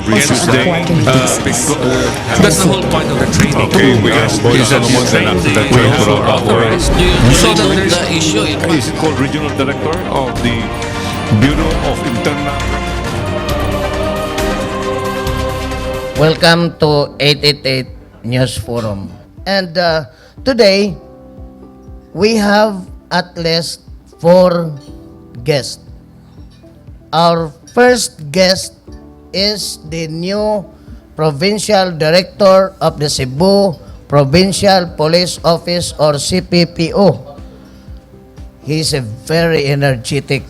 Every Also on a Tuesday. quarterly basis. That's the whole point of the training. Okay, we have Is that you train the We those who are authorized so that there's The issue, it Is it called Regional Director of the Bureau of Internal Welcome to 888 News Forum. And today, we have at least four guests. Our first guest is the new Provincial Director of the Cebu Provincial Police Office or CPPO. He's a very energetic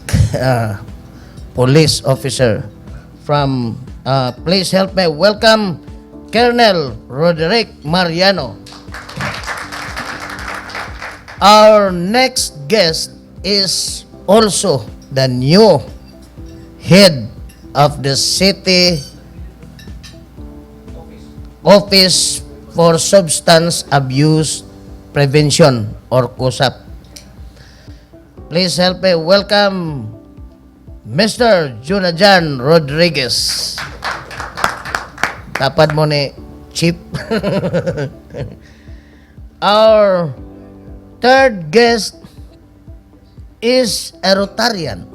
police officer from please help me welcome Colonel Roderick Mariano. Our next guest is also the new head of the city Office for Substance Abuse Prevention or COSAP. Please help me welcome Mr. Junajan Rodriguez. Tapad mo ni Chief. Our third guest is a Rotarian.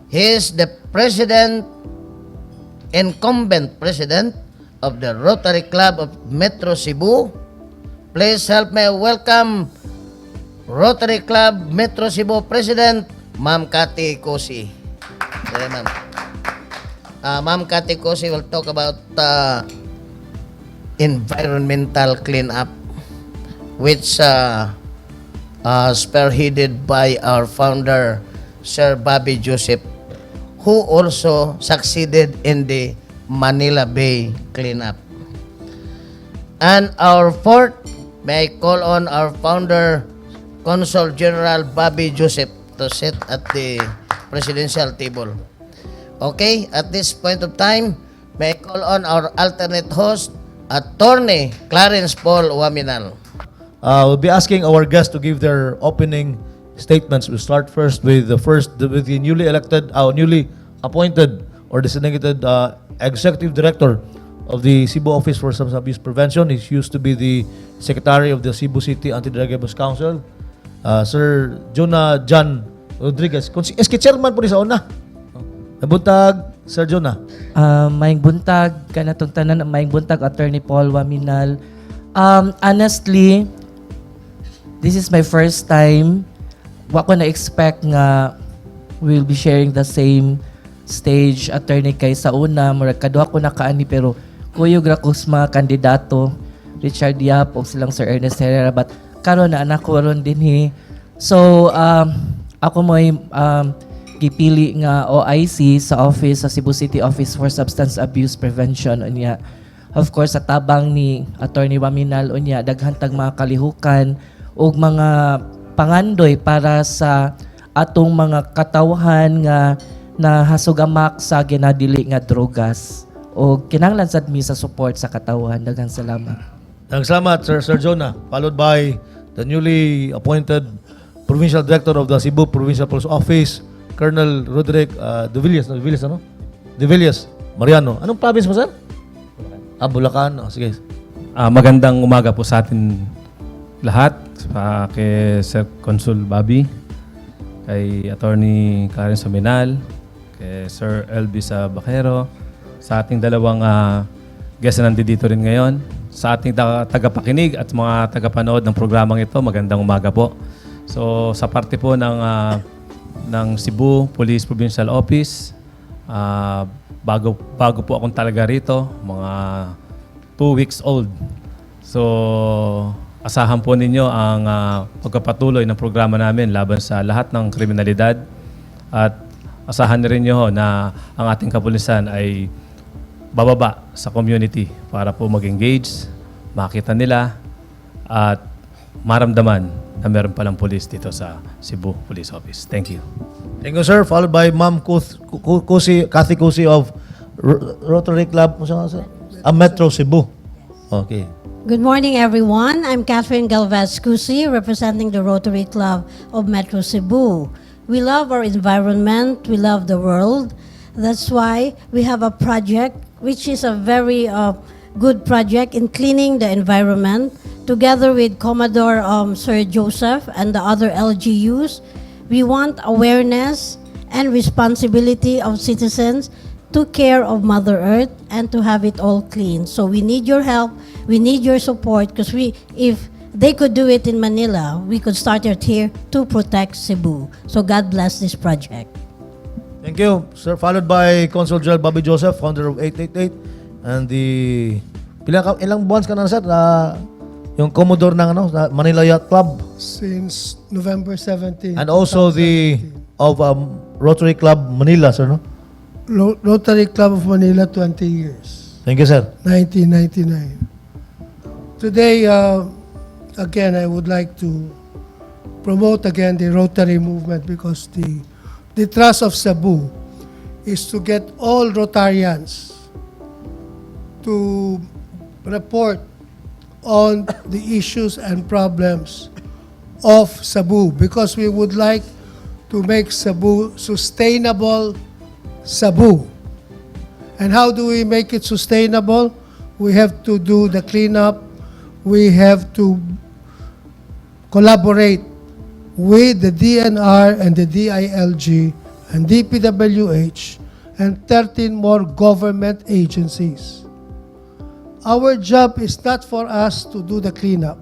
He is the president, incumbent president of the Rotary Club of Metro Cebu. Please help me welcome Rotary Club Metro Cebu President, Ma'am Cathy Cosi. Sige, ma'am. Ma'am Cathy Cosi will talk about environmental cleanup, which spearheaded by our founder, Sir Bobby Joseph, who also succeeded in the Manila Bay cleanup. And our fourth, may I call on our founder, Consul General Bobby Joseph, to sit at the presidential table. Okay, at this point of time, may I call on our alternate host, Attorney Clarence Paul Waminal. We'll be asking our guests to give their opening statements. We'll start first with the newly elected, newly appointed or designated executive director of the Cebu Office for Substance Abuse Prevention. He used to be the secretary of the Cebu City Anti-Drug Abuse Council, Sir Jonah John Rodriguez. Kung si, eski chairman po ni sa una. Nabuntag, Sir Jonah. Maayong buntag kanatong tanan, maayong buntag, Attorney Paul Waminal. Honestly, this is my first time. Wa ko na expect nga we'll be sharing the same stage, attorney, kay sa una murag kaduha ko nakaani pero kuyog ra ko sa mga kandidato, Richard Yap o silang Sir Ernest Herrera, but karon na anak ko ron dinhi. So ako mo'y gipili nga OIC sa office sa Cebu City Office for Substance Abuse Prevention. Unya, of course, sa tabang ni Attorney Waminal, unya daghan tag mga kalihukan ug mga pangandoy para sa atong mga katawhan nga nahasugamak sa ginadili nga drogas o kinahanglan sad mi sa support sa katawhan. Daghang salamat. Daghang salamat, Sir Jonah. Followed by the newly appointed Provincial Director of the Cebu Provincial Police Office, Colonel Roderick De Villas. No, De Villas, ano? De Villas Mariano. Anong province mo, sir? Ah, Bulacan. Oh, sige. Magandang umaga po sa atin lahat, kay Sir Consul Bobby, kay Attorney Clarence Sominal, kay Sir Elvis Bacero, sa ating dalawang guest na nandito rin ngayon, sa ating tagapakinig at mga tagapanood ng programang ito, magandang umaga po. So sa parte po ng Cebu Police Provincial Office, bago po akong talaga rito, mga 2 weeks old. So, asahan po ninyo ang pagpapatuloy ng programa namin laban sa lahat ng kriminalidad at asahan na rin nyo na ang ating kapulisan ay bababa sa community para po mag-engage, makita nila at maramdaman na meron palang police dito sa Cebu Police Office. Thank you. Thank you, sir. Followed by Ma'am Kusi, Kathy Kusi of Rotary Club, ano nga, sir? Metro Cebu. Okay. Good morning, everyone. I'm Catherine Galvez Cusi, representing the Rotary Club of Metro Cebu. We love our environment, we love the world. That's why we have a project, which is a very good project in cleaning the environment, together with Commodore Sir Joseph and the other LGUs. We want awareness and responsibility of citizens to care of Mother Earth and to have it all clean. So we need your help, we need your support because if they could do it in Manila, we could start it here to protect Cebu. So God bless this project. Thank you, sir. Followed by Consul General Bobby Joseph, founder of 888, and the pila ka, ilang buwan ka na, sir, na yung Commodore ng ano, na Manila Yacht Club Since November 17. And also the of Rotary Club Manila, sir, no? Rotary Club of Manila, 20 years. Thank you, sir. 1999. Today, again, I would like to promote again the Rotary movement because the trust of Cebu is to get all Rotarians to report on the issues and problems of Cebu because we would like to make Cebu sustainable Cebu. And how do we make it sustainable? We have to do the cleanup. We have to collaborate with the DENR and the DILG and DPWH and 13 more government agencies. Our job is not for us to do the cleanup.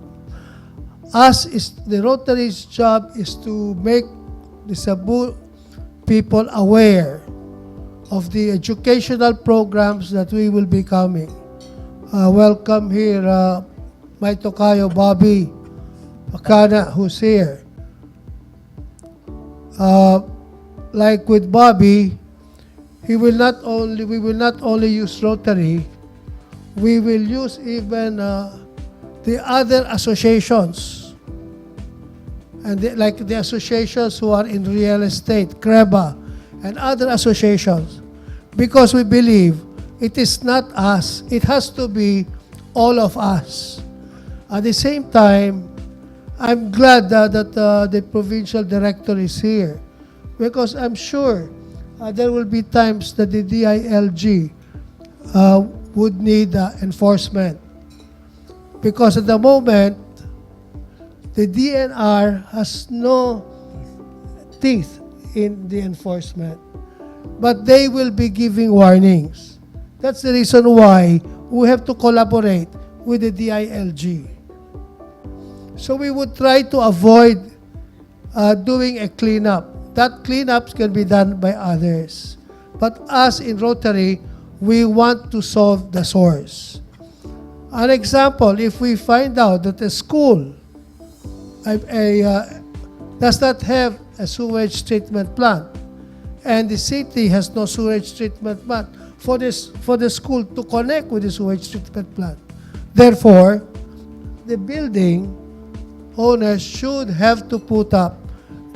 Us is the Rotary's job is to make the Cebu people aware of the educational programs that we will be coming. Welcome here, my tokayo Bobby Akana, who's here. Like with Bobby, he will not only we will not only use Rotary, we will use even the other associations. And like the associations who are in real estate, CREBA, and other associations, because we believe it is not us, it has to be all of us. At the same time, I'm glad that the provincial director is here because I'm sure there will be times that the DILG would need enforcement. Because at the moment, the DENR has no teeth in the enforcement. But they will be giving warnings. That's the reason why we have to collaborate with the DILG. So we would try to avoid doing a cleanup. That cleanups can be done by others. But us in Rotary, we want to solve the source. An example, if we find out that a school does not have a sewage treatment plant, and the city has no sewage treatment plant for the school to connect with the sewage treatment plant. Therefore, the building owners should have to put up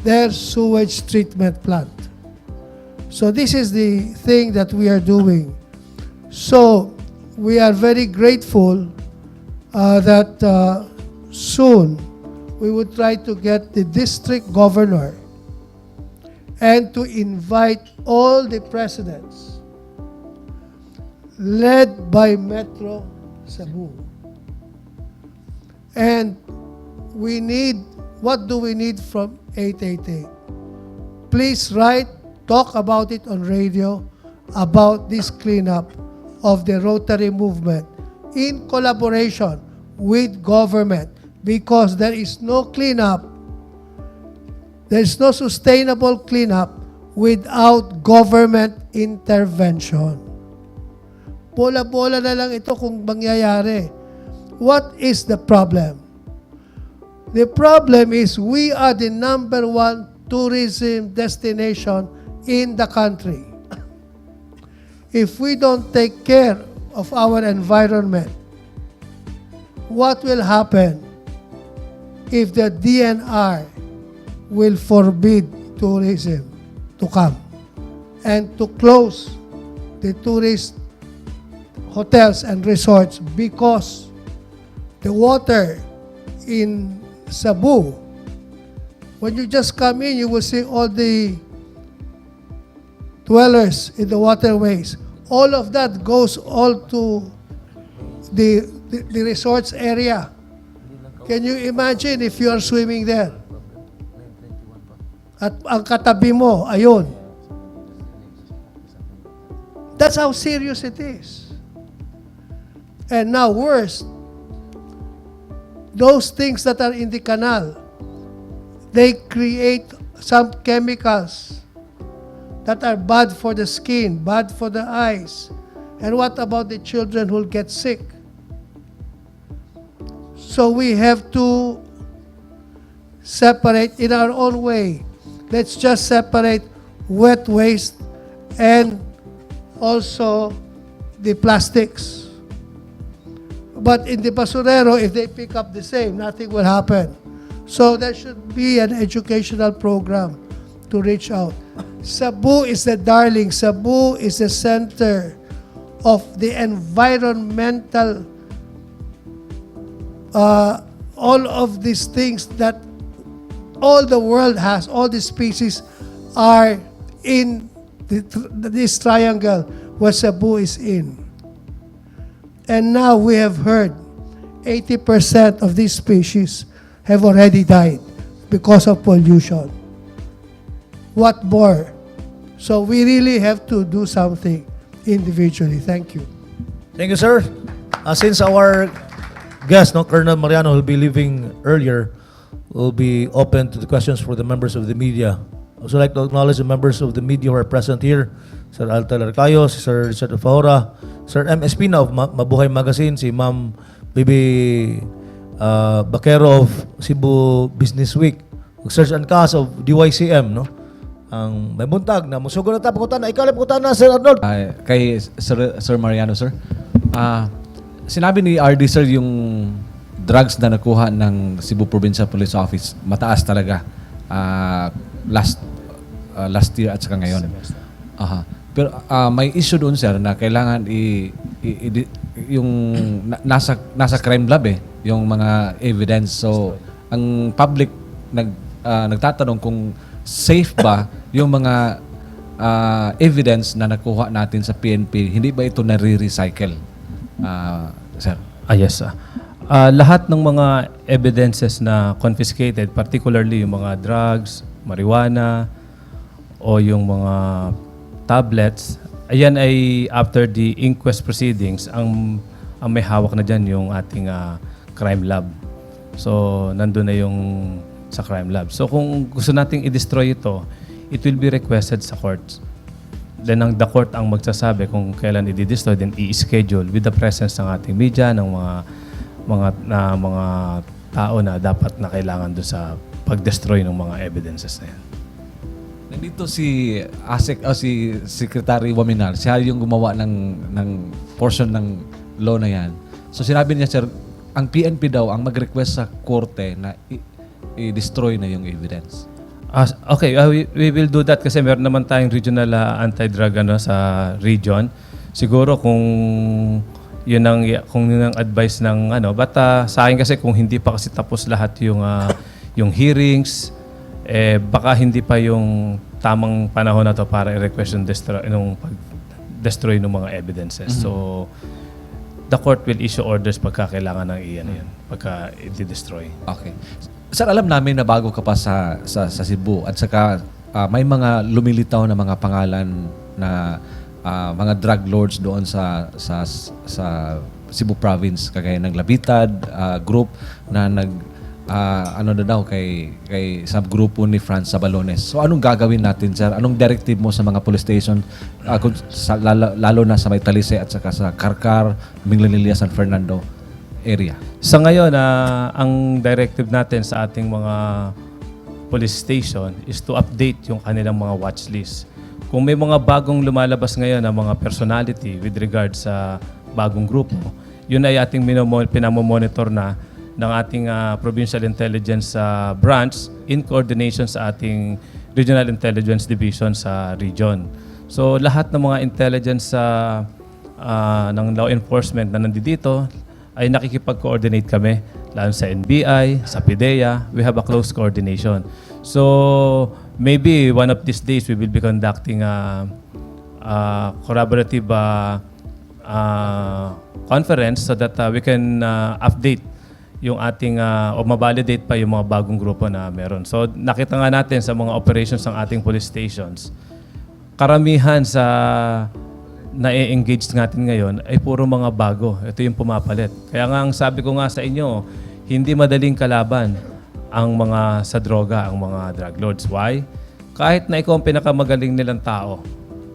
their sewage treatment plant. So this is the thing that we are doing. So we are very grateful that soon we would try to get the district governor and to invite all the presidents led by Metro Cebu. And we need, what do we need from 888? Please write, talk about it on radio, about this cleanup of the Rotary movement in collaboration with government because there is no cleanup, there is no sustainable cleanup without government intervention. Bola-bola na lang ito kung mangyayari. What is the problem? The problem is we are the number one tourism destination in the country. If we don't take care of our environment, what will happen if the DENR will forbid tourism to come and to close the tourist hotels and resorts because the water in Cebu, when you just come in, you will see all the toilet paper, dwellers in the waterways. All of that goes all to the resorts area. Can you imagine if you are swimming there? At ang katabi mo, ayun. That's how serious it is. And now worse, those things that are in the canal, they create some chemicals that are bad for the skin, bad for the eyes. And what about the children who will get sick? So we have to separate in our own way. Let's just separate wet waste and also the plastics. But in the basurero, if they pick up the same, nothing will happen. So there should be an educational program to reach out. Cebu is the darling. Cebu is the center of the environmental, all of these things that all the world has, all the species are in this triangle where Cebu is in. And now we have heard 80% of these species have already died because of pollution. What more? So we really have to do something individually. Thank you. Thank you, sir. Since our guest, no, Colonel Mariano, will be leaving earlier, will be open to the questions for the members of the media. I also like to acknowledge the members of the media who are present here. Sir Alta Larcayo, si Sir Richard Alfahora, Sir M. Espina of Mabuhay Magazine, si Ma'am Bibi Baquero of Cebu Business Week, Sir Ancas of DYCM, no? Ang may buntag na musugod na ta pangutana, ikaw lang pangutana, Sir Arnold. Ay, kay Sir Mariano, sir. Sinabi ni RD, sir, yung drugs na nakuha ng Cebu Provincial Police Office, mataas talaga last year at saka ngayon. Aha. Pero may issue doon, sir, na kailangan yung nasa crime lab eh yung mga evidence. So ang public nagtatanong kung safe ba yung mga evidence na nakuha natin sa PNP, hindi ba ito nare-recycle? Sir. Ah, yes. Lahat ng mga evidences na confiscated, particularly yung mga drugs, marijuana, o yung mga tablets, ayan ay after the inquest proceedings, ang may hawak na dyan yung ating crime lab. So, nandun na yung sa crime lab. So, kung gusto nating i-destroy ito, it will be requested sa courts. Then ang the court ang magsasabi kung kailan i-destroy, then i-schedule with the presence ng ating media, ng mga tao na dapat na kailangan doon sa pag-destroy ng mga evidences na yan. Nandito si ASEC o si Secretary Waminal, siya yung gumawa ng portion ng law na yan. So sinabi niya, sir, ang PNP daw ang mag-request sa korte na i-destroy na yung evidence. Ah, okay, we will do that kasi meron naman tayong regional anti-drug ano sa region. Siguro kung yun ang advice ng ano, but sa akin kasi, kung hindi pa kasi tapos lahat yung hearings, eh baka hindi pa yung tamang panahon na to para i-request yung destroy nung pag destroy ng mga evidences. So the court will issue orders pagka kailangan ng iyan yan, pagka i-destroy. Okay. Sir, alam namin na bago ka pa sa Cebu at saka may mga lumilitaw na mga pangalan na mga drug lords doon sa Cebu province kagaya ng Labitad group na nag ano na daw kay sa grupo ni Franz Sabalones. So anong gagawin natin, sir? Anong directive mo sa mga police station lalo na sa may Talisay at saka sa Carcar, Minglanilla, San Fernando area? Sa ngayon, ang directive natin sa ating mga police station is to update yung kanilang mga watch list. Kung may mga bagong lumalabas ngayon na mga personality with regard sa bagong grupo, yun ay ating pinamomonitor na ng ating Provincial Intelligence Branch in coordination sa ating Regional Intelligence Division sa region. So lahat ng mga intelligence sa ng law enforcement na nandito ay nakikipag-coordinate kami lalo sa NBI, sa PDEA, we have a close coordination. So maybe one of these days we will be conducting a collaborative conference so that we can update yung ating o ma-validate pa yung mga bagong grupo na meron. So nakita nga natin sa mga operations ng ating police stations, karamihan sa na-engage natin ngayon ay puro mga bago. Ito yung pumapalit. Kaya nga ang sabi ko nga sa inyo, hindi madaling kalaban ang mga sa droga, ang mga drug lords. Why? Kahit na ikaw ang pinakamagaling nilang tao,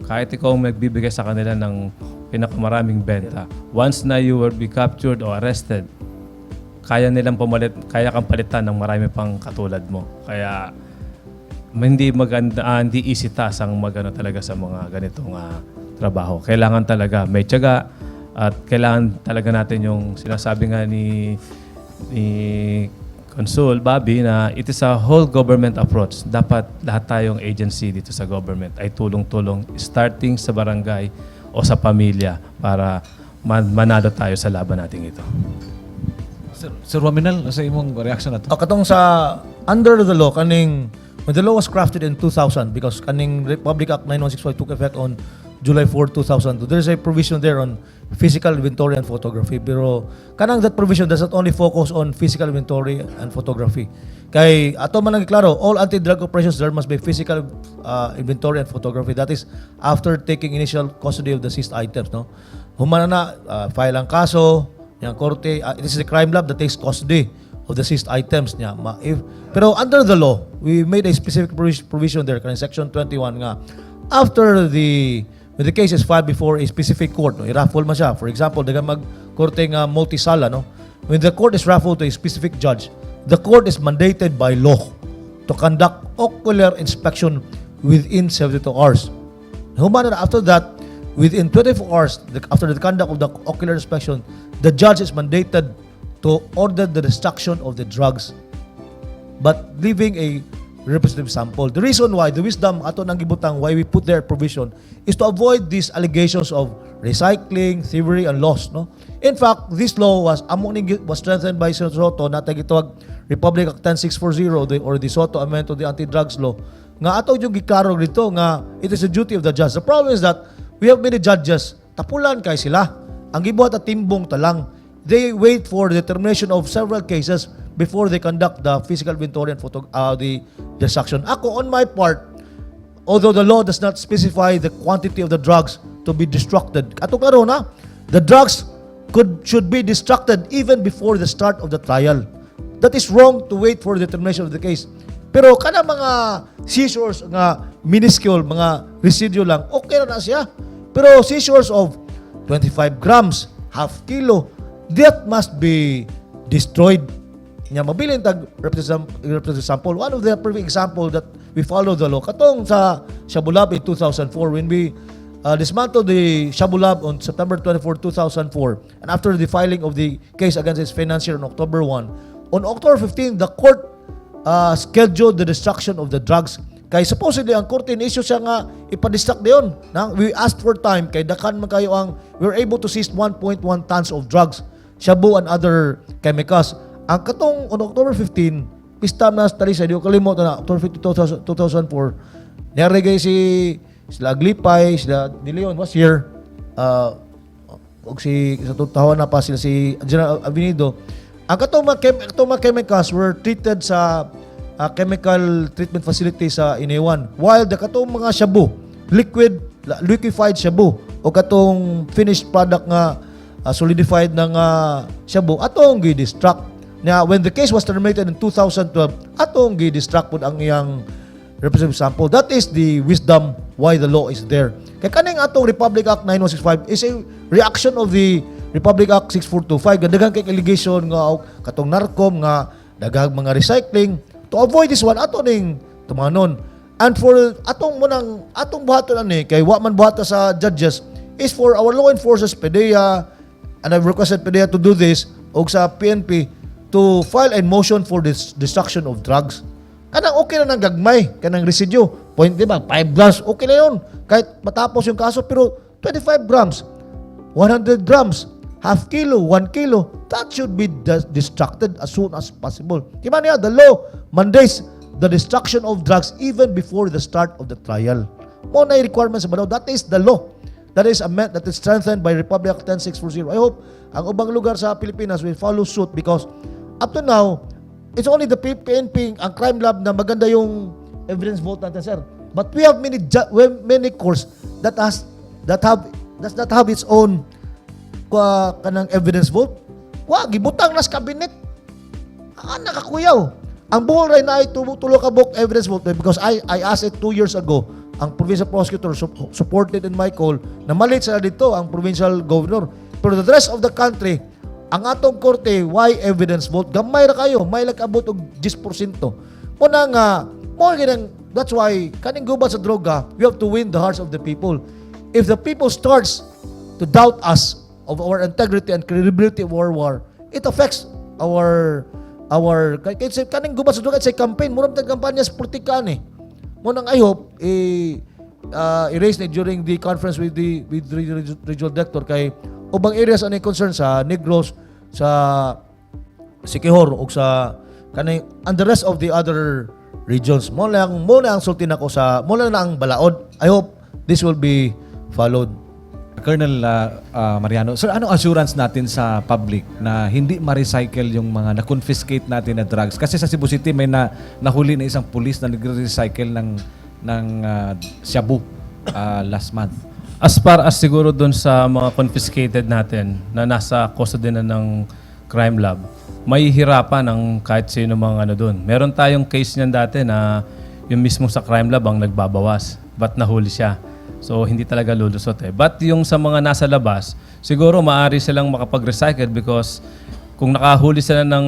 kahit ikaw ang magbibigay sa kanila ng pinakamaraming benta, once na you will be captured or arrested, kaya nilang pumalit, kaya kang palitan ng marami pang katulad mo. Kaya hindi maganda, hindi easy task ang magano talaga sa mga ganitong trabaho. Kailangan talaga may tiyaga at kailangan talaga natin yung sinasabi nga ni Consul Bobby na it is a whole government approach. Dapat lahat tayong agency dito sa government ay tulong-tulong, starting sa barangay o sa pamilya, para manalo tayo sa laban nating ito. Sir Rominal, sa imong reaction na to? O, katong sa under the law, kaning when the law was crafted in 2000, because kaning Republic Act 9165 took effect on July 4, 2002. There's a provision there on physical inventory and photography. Pero kanang that provision does not only focus on physical inventory and photography. Kay ato man ang klaro, all anti-drug operations, there must be physical inventory and photography. That is after taking initial custody of the seized items, no? Human na file ang kaso, yang korte, it is the crime lab that takes custody of the seized items niya. Ma, if, pero under the law, we made a specific provision there, kaning section 21 nga, after the when the case is filed before a specific court, no, i-raffle man siya. For example, daghang mag korte nga multisala, no? When the court is raffled to a specific judge, the court is mandated by law to conduct ocular inspection within 72 hours. Human na after that, within 24 hours, after the conduct of the ocular inspection, the judge is mandated to order the destruction of the drugs but leaving a representative sample. The reason why, the wisdom ato nang gibutang, why we put their provision is to avoid these allegations of recycling, thievery, and loss. No? In fact, this law was amo ni was strengthened by Senator Sotto na gitawag Republic Act 10640, or the Sotto Amendment to the Anti-Drugs Law, nga ato yung giklaro dito nga it is the duty of the judge. The problem is that we have many judges, tapulan kay sila. Ang gibuhat at timbong talang. They wait for the termination of several cases before they conduct the physical inventory and photo, the destruction. Ako, on my part, although the law does not specify the quantity of the drugs to be destructed, ato karon na, the drugs could should be destructed even before the start of the trial. That is wrong to wait for the termination of the case. Pero kana mga seizures nga minuscule, mga residue lang, okay na na siya. Pero seizures of 25 grams, half kilo, that must be destroyed. Nya mabilin tag representative sample. One of the perfect example that we follow the law katong sa Shabu Lab in 2004, when we dismantled the Shabu Lab on September 24, 2004, and after the filing of the case against its financier on October 1, on October 15, the court scheduled the destruction of the drugs, kay supposedly ang korte ni issue siya nga ipa-destruct diyon na. We asked for time kay dakan man kayo ang we were able to seize 1.1 tons of drugs, shabu and other chemicals. Ang katong on October 15, pista na sa Talisay, di ko kalimot na October 15, 2004, niari kay si sila Aglipay, sila De Leon was here, og si sa tawan na pa sila si General Avenido. Ang katong mga chemicals were treated sa chemical treatment facility sa Inayawan, while the katong mga shabu, liquid liquefied shabu o katong finished product nga solidified na nga shabu, atong gi-destruct. Now, when the case was terminated in 2012, atong gi-destruct pud ang iyang representative sample. That is the wisdom why the law is there. Kay kaning atong Republic Act 9165 is a reaction of the Republic Act 6425. Gadagan kay allegation nga og katong narcom nga daghang mga recycling. To avoid this one, ato ning tumanon. And for atong munang atong buhaton ani kay wa man buhata sa judges is for our law enforcers, PDEA, and I've requested PDEA to do this, og sa PNP to file a motion for this destruction of drugs. Kanang okay na nang gagmay, kanang residue. Point, di ba? 5 grams, okay na yun. Kahit matapos yung kaso, pero 25 grams, 100 grams, half kilo, 1 kilo, that should be destructed as soon as possible. Di ba niya, the law mandates the destruction of drugs even before the start of the trial. Mao na requirement sa balaod. That is the law. That is strengthened by Republic Act 10640. I hope ang ubang lugar sa Pilipinas will follow suit because up to now, it's only the PNP, ang crime lab na maganda yung evidence vault natin, sir. But we have many courts that has that have does not have its own kanang evidence vault. Wa gibutang nas cabinet. Ah, nakakuyaw. Ang Bohol ray naay tulo ka buok evidence vault because I asked it 2 years ago. Ang provincial prosecutor supported in my call na malit sila dito ang provincial governor. Pero the rest of the country, ang atong korte, why evidence vault? Gamay ra kayo, may abot og 10%. Muna nga, mo ginang that's why kaning gubat sa droga, we have to win the hearts of the people. If the people starts to doubt us of our integrity and credibility of our war, it affects our kay kay kaning gubat sa droga, it's a campaign, murag tag kampanya sa politika ni. Mo nang I hope i-raise ni during the conference with the regional director kay ubang areas ani concern sa Negros, sa Siquijor ug sa kaning and the rest of the other regions. Mo lang ang sulti nako sa mo lang na ang balaod. I hope this will be followed. Colonel Mariano, sir, ano assurance natin sa public na hindi ma-recycle yung mga na-confiscate natin na drugs? Kasi sa Cebu City may nahuli na isang pulis na nagre-recycle ng shabu last month. As far as siguro dun sa mga confiscated natin na nasa custody na ng crime lab, may hirapan ang kahit sino mga ano dun. Meron tayong case niyan dati na yung mismo sa crime lab ang nagbabawas, but nahuli siya. So hindi talaga lulusot eh. But yung sa mga nasa labas, siguro maari silang makapag-recycle because kung nakahuli sila ng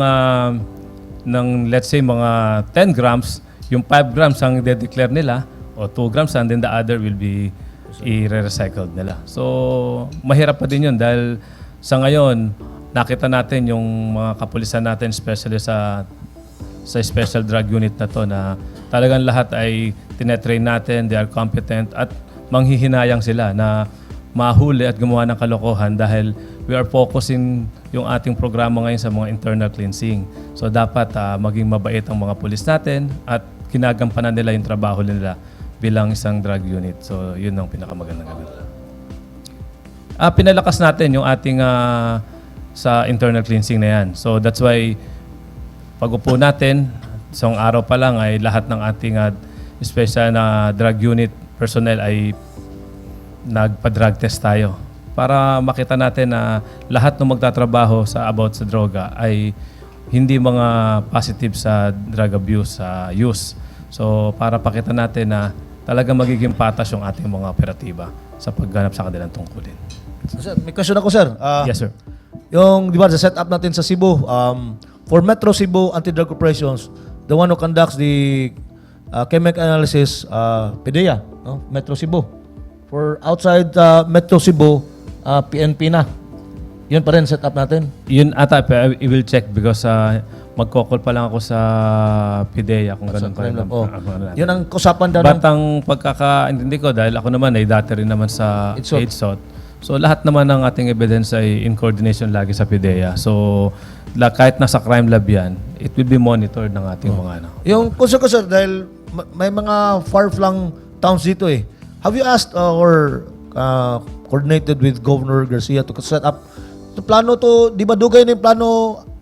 let's say mga 10 grams, yung 5 grams ang de-declare nila o 2 grams and then the other will be i-recycled nila. So, mahirap pa din yun dahil sa ngayon, nakita natin yung mga kapulisan natin, especially sa special drug unit na to na talagang lahat ay tinetrain natin, they are competent at manghihinayang sila na mahuli at gumawa ng kalokohan dahil we are focusing yung ating programa ngayon sa mga internal cleansing. So dapat maging mabait ang mga pulis natin at ginagampanan nila yung trabaho nila bilang isang drug unit. So yun ang pinakamagandang gawin. Pinalakas natin yung ating sa internal cleansing na yan. So that's why pag upo natin, isang araw pa lang ay lahat ng ating special na drug unit personnel ay nagpa-drug test tayo para makita natin na lahat ng magtatrabaho sa about sa droga ay hindi mga positive sa drug abuse, sa use. So para pakita natin na talaga magiging patas yung ating mga operatiba sa pagganap sa kanilang tungkulin. Sir, may question ako, sir. Yes, sir. Yung, di ba, sa setup natin sa Cebu, for Metro Cebu Anti-Drug Operations, the one who conducts the chemical analysis, PDEA, no? Metro Cebu. For outside Metro Cebu, PNP na. Yun pa rin setup natin. Yun ata, I will check because magko-call pa lang ako sa PDEA kung ganun pa rin Oh. ang ano natin. Yun ang usapan daw But ang pagkakaintindi ko, dahil ako naman ay dati rin naman sa IDSOT. IDSOT. So lahat naman ng ating evidence ay in coordination lagi sa PDEA. So kahit nasa crime lab yan, it will be monitored ng ating mga ano. Yung concern ko, sir, dahil may mga far-flung towns dito eh. Have you asked or coordinated with Governor Garcia to set up to plano to, di ba dugay na yung plano,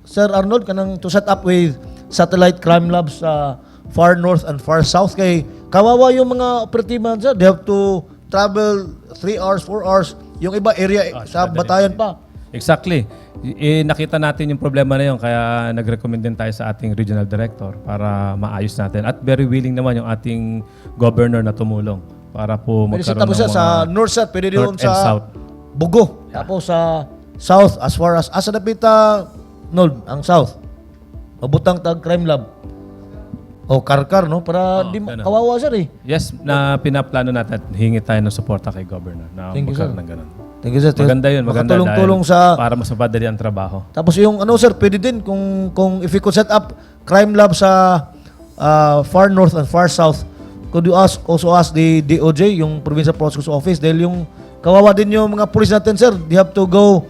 Sir Arnold, kanang to set up with satellite crime labs sa far north and far south kay kawawa yung mga operatiba, sir. They have to travel 3 hours, 4 hours. Yung iba area sa Batayan pa. Exactly. Eh, nakita natin yung problema na yun, kaya nag-recommend din tayo sa ating regional director para maayos natin. At very willing naman yung ating governor na tumulong para po Pwede magkaroon tapos ng sir, mga sa north sir, pwede north doon sa and south. Bogo. Tapos sa south as far as asa napita Nold, ang south. Mabutang tag crime lab. O Carcar, no, para Oo, di ganun. kawawa sir eh. Yes, na pinaplano natin at hingi tayo ng suporta kay governor na Thank you, magkaroon sir. ng ganun. Thank you, sir. Maganda yun, maganda Makatulong-tulong dahil sa para mas mapadali ang trabaho. Tapos yung ano sir, pwede din kung if you could set up crime lab sa far north and far south, could you ask also ask the DOJ, yung Provincial Prosecutor's Office, dahil yung kawawa din yung mga police natin, sir, they have to go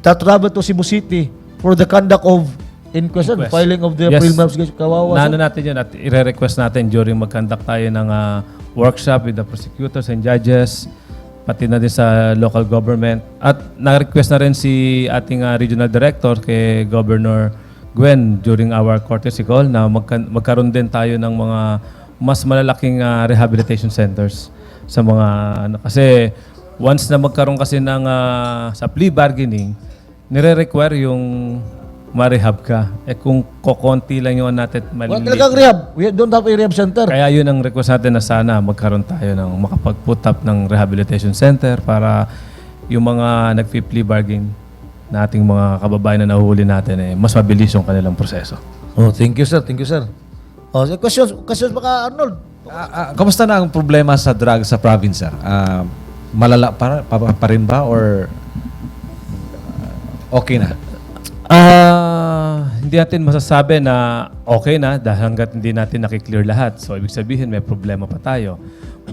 to travel to Cebu City for the conduct of inquest, Inquest. Filing of the Yes. preliminary investigation. Kawawa, Naano sir. natin yun at ire-request natin during mag-conduct tayo ng workshop with the prosecutors and judges, pati na din sa local government. At na-request na rin si ating regional director kay Governor Gwen during our courtesy call na magkaroon din tayo ng mga mas malalaking rehabilitation centers sa mga ano, kasi once na magkaroon kasi ng sa plea bargaining, nire-require yung ma-rehab ka. Eh kung kokonti lang yung natin, Wala maliliit. talagang rehab. We don't have a rehab center. Kaya yun ang request natin na sana magkaroon tayo ng makapag-put up ng rehabilitation center para yung mga nagpi-plea bargain na ating mga kababayan na nahuhuli natin eh, mas mabilis yung kanilang proseso. Oh, thank you, sir. Thank you, sir. Oh, so questions, questions baka, Arnold. Kamusta na ang problema sa drug sa province, sir? Malala pa rin ba or okay na? Hindi natin masasabi na okay na dahil hanggat hindi natin nakiklear lahat. So, ibig sabihin may problema pa tayo.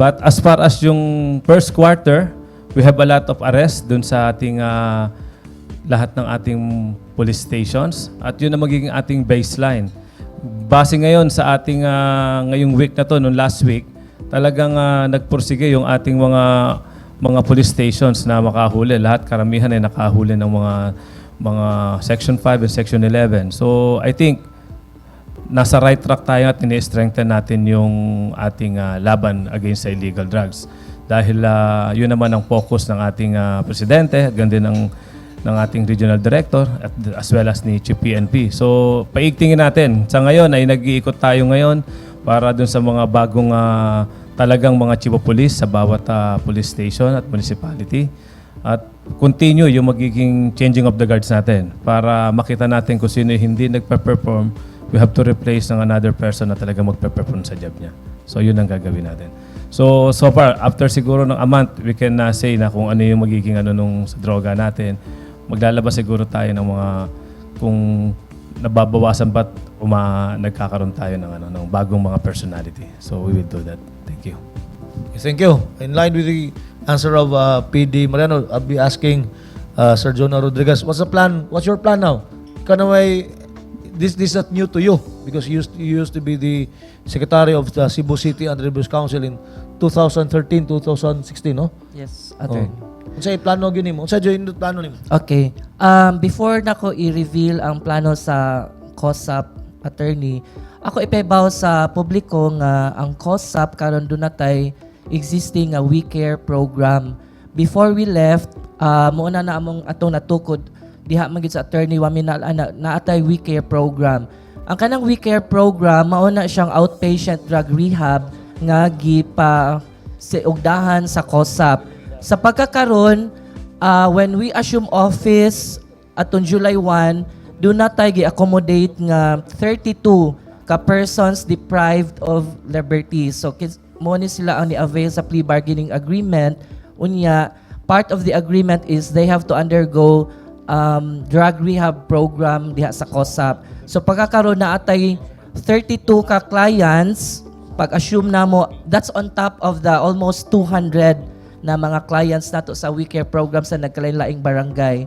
But as far as yung first quarter, we have a lot of arrests dun sa ating lahat ng ating police stations at yun ang magiging ating baseline. Base ngayon sa ating ngayong week na to, nung last week, talagang nagpursige yung ating mga police stations na makahuli. Lahat, karamihan ay nakahuli ng mga Section 5 and Section 11. So, I think nasa right track tayo at ini-strengthen natin yung ating laban against sa illegal drugs. Dahil yun naman ang focus ng ating presidente at ganda ng ating regional director at as well as ni Chief PNP. So, paigtingin natin. Sa ngayon ay nag-iikot tayo ngayon para dun sa mga bagong talagang mga chief of police sa bawat police station at municipality. At continue yung magiging changing of the guards natin para makita natin kung sino yung hindi nagpe-perform, we have to replace ng another person na talaga magpe-perform sa job niya. So yun ang gagawin natin. So, so far, after siguro ng a month, we can say na kung ano yung magiging ano nung sa droga natin. Maglalabas siguro tayo ng mga kung nababawasan ba't nagkakaroon tayo ng ano ng bagong mga personality. So we will do that. Thank you. Thank you. In line with the answer of PD Mariano, I'll be asking Sir Jonah Rodriguez, what's the plan? What's your plan now? Ikaw na this is not new to you because you used to be the secretary of the Cebu City Anti-Abuse Council in 2013, 2016, no? Yes, attorney. Oh. Unsay plano gyud nimo? Unsay gyud plano nimo? Okay. Before nako i-reveal ang plano sa COSAP, attorney, ako ipahibaw sa publiko nga ang COSAP karon duna tay existing nga We Care program. Before we left, mao na among atong natukod diha man gyud sa Attorney Waminal ana naatay We Care program. Ang kanang We Care program mao na siyang outpatient drug rehab nga gipa si ugdahan sa COSAP. Sa pagkakaron, when we assume office atong July 1, duna tay gi-accommodate nga 32 ka persons deprived of liberty. So mo ni sila ang ni-avail sa plea bargaining agreement. Unya, part of the agreement is they have to undergo drug rehab program diha sa COSAP. So pagkakaroon na atay 32 ka clients, pag-assume na mo, that's on top of the almost 200 na mga clients nato sa We Care program sa nagkalain-laing barangay.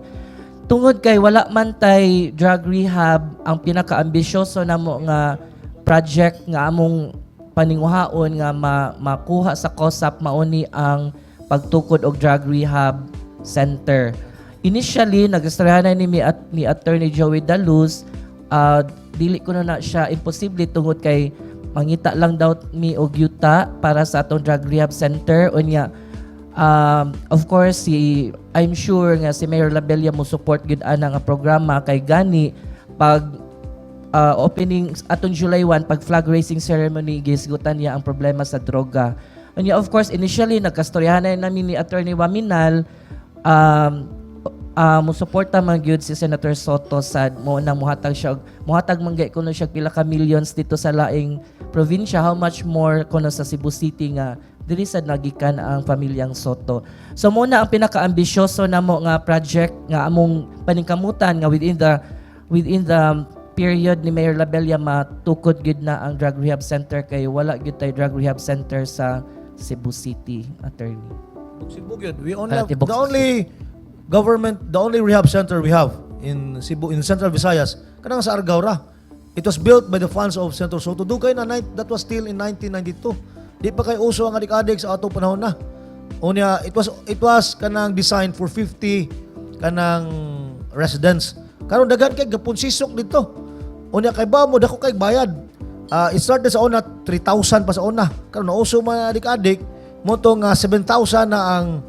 Tungod kay wala man tay drug rehab, ang pinakaambisyoso namo nga project nga among paninguhaon nga makuha sa COSAP mauni ang pagtukod og drug rehab center. Initially, nag-istoryahan na ni Attorney Joey Daluz, dili ko na na siya imposible tungod kay mangita lang daw mi og yuta para sa atong drug rehab center. Unya, of course, si I'm sure nga si Mayor Labella mo support gid ana nga programa kay gani pag opening atong July 1, pag flag raising ceremony, gisgutan niya ang problema sa droga. Unya, of course, initially nagkastoryahan na namin ni Attorney Waminal, musuporta man gyud si Senator Sotto sad mo nang muhatag siya muhatag man gay kuno siya pila ka millions dito sa laing probinsya, how much more kuno sa Cebu City nga diri sad nagikan ang pamilyang Sotto. So mo na ang pinakaambisyoso namo nga project nga among paningkamutan nga within the period ni Mayor Labella matukod gyud na ang drug rehab center kay wala gyud tay drug rehab center sa Cebu City, attorney. Cebu gyud. We only have, Tibok the only government, the only rehab center we have in Cebu, in Central Visayas, kanang sa Argao ra. It was built by the funds of Senator Sotto. Dugay na, that was still in 1992. Di pa kay uso ang adik-adik sa atong panahon na. Unya, it was kanang designed for 50 kanang residents. Karon daghan kay gapon sisok dito. Unya kay ba mo dako kay bayad. Ah, it started sa una 3,000 pa sa una. Karon nauso man adik-adik mo to nga 7,000 na ang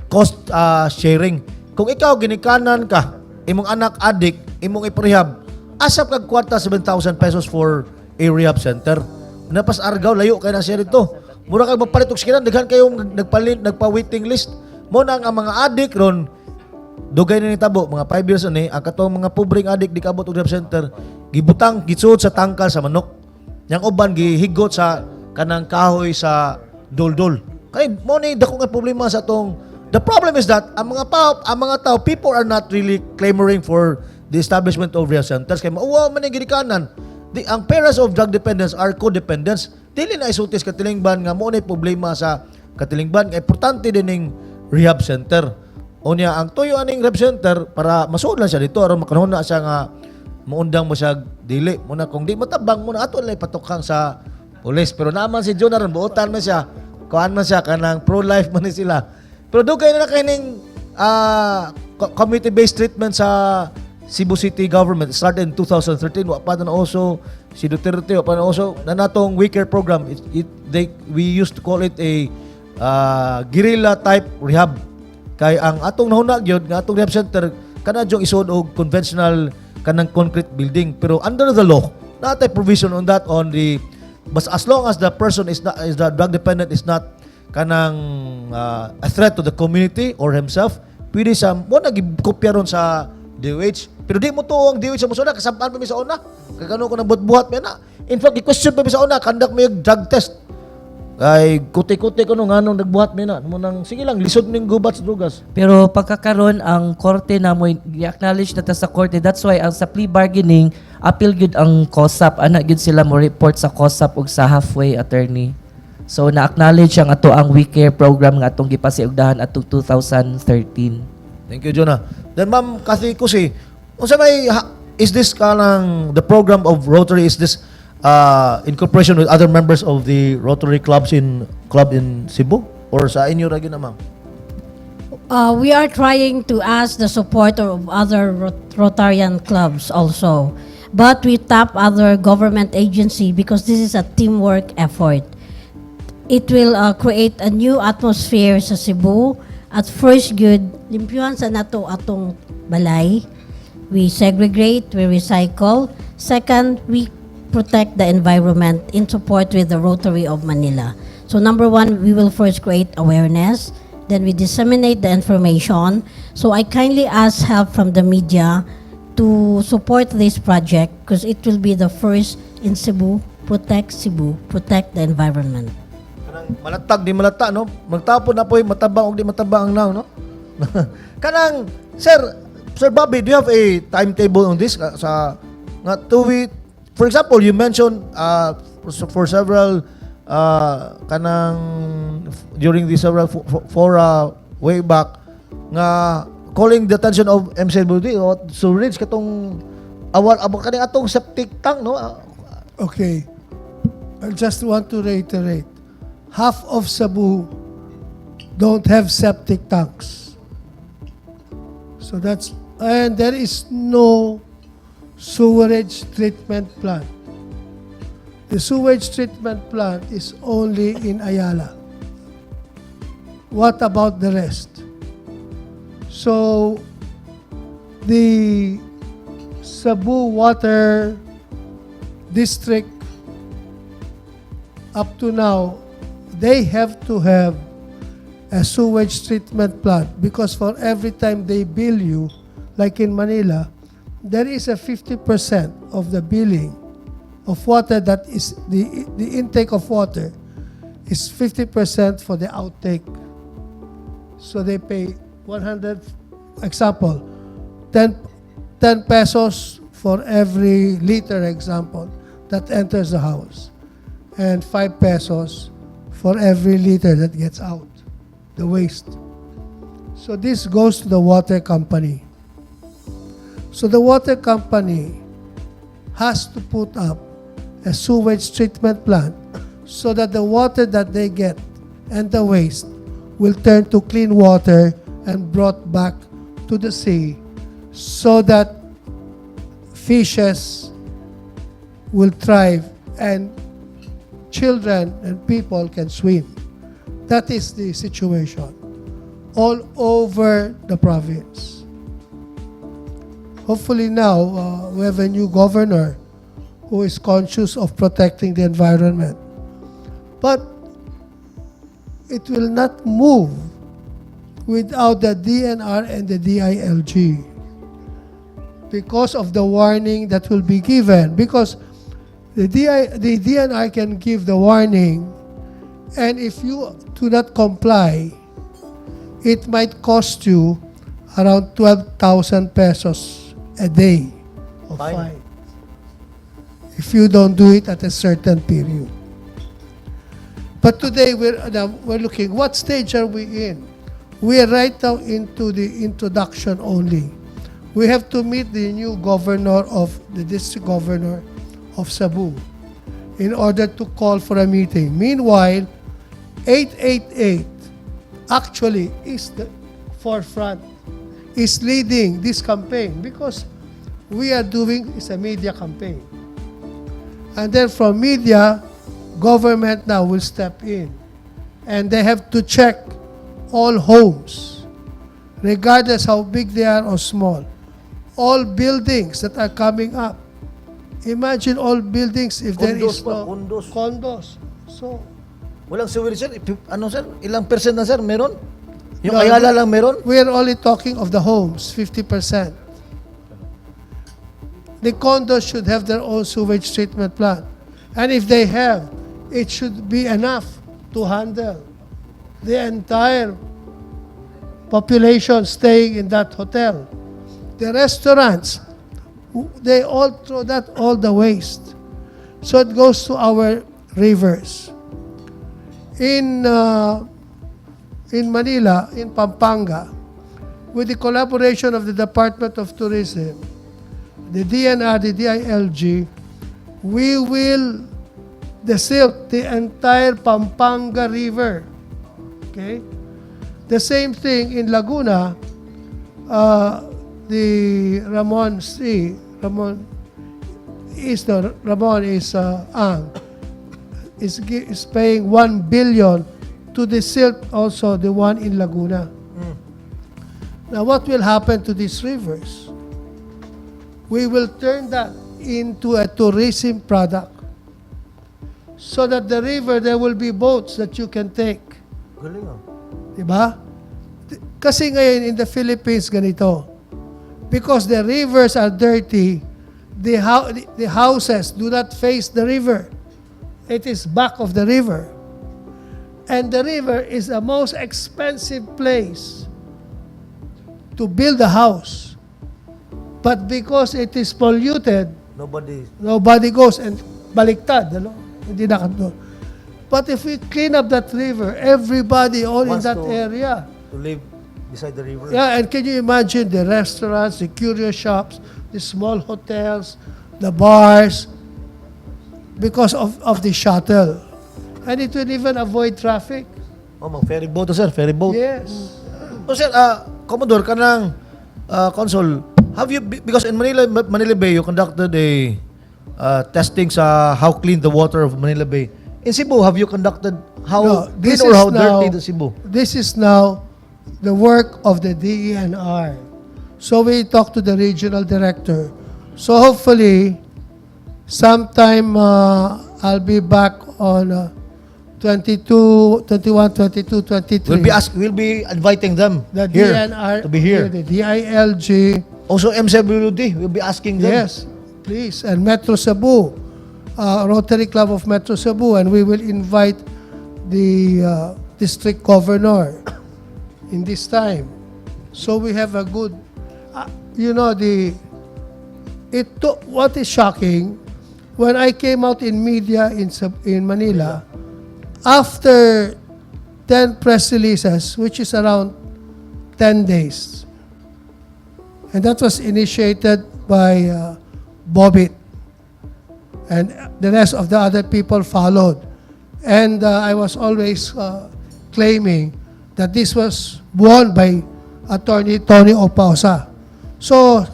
cost sharing. Kung ikaw ginikanan ka, imong anak adik, imong iprehab, asap kag kwarta 7,000 pesos for a rehab center. Napas Argao, layo kay na siya dito. Mura kag mapalit og sikinan, daghan kayong nagpalit nagpa-waiting list. Mo na ang mga adik ron dugay na nitabo mga 5 years ani ang katong mga pobreng adik di kaabot og rehab center, gibutang, gisuod sa tangkal sa manok, yang uban gihigot sa kanang kahoy sa duldul. Kay mo ni dako nga problema sa atong. The problem is that ang mga tao, people are not really clamoring for the establishment of rehab centers kay mauwaw man ang ginikanan. Ang parents of drug dependents are codependents. Dili na isulti sa katilingban nga mo ni problema sa katilingban, kay importante din ning rehab center. Unya ang tuyo aning rehab center para masuod lang siya dito aron makanhuna siya nga muundang mo siya dili muna. Kung di matabang mo na ato lang ipatukang sa pulis, pero naman si Jonah ron buotan man siya, kuan man siya, kanang pro-life man ni sila. Pero dugay na na kining community-based treatment sa Cebu City government. It started in 2013. Wa pa na also si Duterte, wa pa na also na natong WeCare program. It, they we used to call it a guerrilla type rehab kay ang atong nahuna gyud nga atong rehab center kana dyong isuod og conventional kanang concrete building, pero under the law naa tay provision on that, on the but as long as the person is not, is the drug dependent is not kanang a threat to the community or himself, pwede sa mo na gikopya ron sa DOH. Pero di mo tuo ang DOH sa musuna, kasabaan pa mi sa una kay kano ko nabot-buhat mi na. In fact, i-question pa mi sa una, conduct mi og drug test kay kuti-kuti ko no nganong nagbuhat mi na mo nang sige lang lisod ning gubat sa drugas. Pero pagkakaron ang korte na mo i-acknowledge na ta sa korte. That's why ang sa plea bargaining, appeal gyud ang COSAP. Ana gyud sila mo report sa COSAP ug sa halfway, attorney. So na-acknowledge ang ato ang We Care program nga atong gipasiugdahan atong 2013. Thank you, Jonah. Then, Ma'am Kathy Kusi, unsa may is this kanang the program of Rotary, is this in cooperation with other members of the Rotary clubs in club in Cebu or sa inyo ra gyud na, ma'am? We are trying to ask the support of other Rotarian clubs also. But we tap other government agency because this is a teamwork effort. It will create a new atmosphere sa Cebu. At first good, limpyuhan sa nato atong balay. We segregate, we recycle. Second, we protect the environment in support with the Rotary of Manila. So number one, we will first create awareness. Then we disseminate the information. So I kindly ask help from the media to support this project because it will be the first in Cebu. Protect Cebu, protect the environment. Kanang malatag di malata, no? Magtapon na po'y matabang og di matabang ang now, no? Kanang Sir Bobby, do you have a timetable on this sa nga to we, for example, you mentioned for several kanang during the several fora way back nga calling the attention of MCWD o to reach katong awal abo kaning atong septic tank, no? Okay. I just want to reiterate. Half of Cebu don't have septic tanks. So that's, and there is no sewerage treatment plant. The sewage treatment plant is only in Ayala. What about the rest? So, the Cebu Water District up to now, they have to have a sewage treatment plant because for every time they bill you, like in Manila, there is a 50% of the billing of water that is the intake of water is 50% for the outtake. So they pay 100, example, 10 pesos for every liter, example, that enters the house, and 5 pesos for every liter that gets out, the waste. So this goes to the water company. So the water company has to put up a sewage treatment plant so that the water that they get and the waste will turn to clean water and brought back to the sea so that fishes will thrive and children and people can swim. That is the situation all over the province. Hopefully now we have a new governor who is conscious of protecting the environment. But it will not move without the DENR and the DILG because of the warning that will be given. Because the DENR can give the warning, and if you do not comply, it might cost you around 12,000 pesos a day of Fine. Fine if you don't do it at a certain period. But today we're looking, what stage are we in? We are right now into the introduction only. We have to meet the new governor of the district governor of Cebu in order to call for a meeting. Meanwhile, 888 actually is the forefront, is leading this campaign because we are doing is a media campaign. And then from media, government now will step in. And they have to check all homes, regardless how big they are or small. All buildings that are coming up. Imagine all buildings if there Condos is pa, no condos. Condos. So, Walang sewer, sir. Ano, sir? Ilang percent na, sir? Meron? Yung No, Ayala lang meron? we are only talking of the homes, 50%. The condos should have their own sewage treatment plant. And if they have, it should be enough to handle the entire population staying in that hotel. The restaurants, they all throw that all the waste. So it goes to our rivers. In Manila, in Pampanga, with the collaboration of the Department of Tourism, the DENR, the DILG, we will desilt the entire Pampanga River. Okay? The same thing in Laguna, the Ramon C. Ramon is the Ramon is Ang is paying 1 billion to desilt also the one in Laguna. Now, what will happen to these rivers? We will turn that into a tourism product so that the river, there will be boats that you can take. Galing ah. Diba? Kasi ngayon in the Philippines, ganito. Because the rivers are dirty, the houses do not face the river. It is back of the river. And the river is the most expensive place to build a house. But because it is polluted, Nobody. Nobody goes and baliktad, ano? Hindi na doon. But if we clean up that river, everybody all in Wants that area. to live beside the river. Yeah, and can you imagine the restaurants, the curio shops, the small hotels, the bars, because of the shuttle? And it will even avoid traffic. Oh, mag ferry boat to, sir. Ferry boat. Yes. Oh, sir, Commodore, kanang consul, have you, because in Manila, Manila Bay, you conducted a testing sa how clean the water of Manila Bay. In Cebu, have you conducted how No, clean this or is how now- dirty the Cebu? This is now the work of the DENR. So we talked to the regional director. So hopefully, sometime I'll be back on 22, 21, 22, 23. We'll be inviting them The here DENR, to be here. The DILG, Also, MCWD, we'll be asking them. Yes, please. And Metro Cebu, Rotary Club of Metro Cebu, and we will invite the district governor in this time. So we have a good, the, it took, what is shocking, when I came out in media in Manila, after 10 press releases, which is around 10 days, And that was initiated by Bobit. And the rest of the other people followed. And I was always claiming that this was won by Attorney Tony Opaosa. So,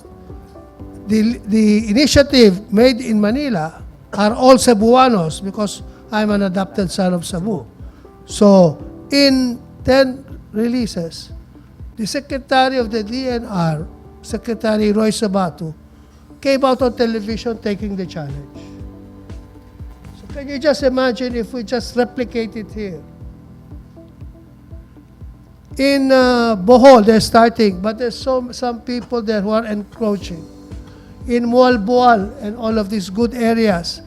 the initiative made in Manila are all Cebuanos because I'm an adopted son of Cebu. So, in 10 releases, the Secretary of the DENR, Secretary Roy Sabato, came out on television taking the challenge. So can you just imagine if we just replicate it here? In Bohol, they're starting, but there's some people there who are encroaching. In Moalboal and all of these good areas,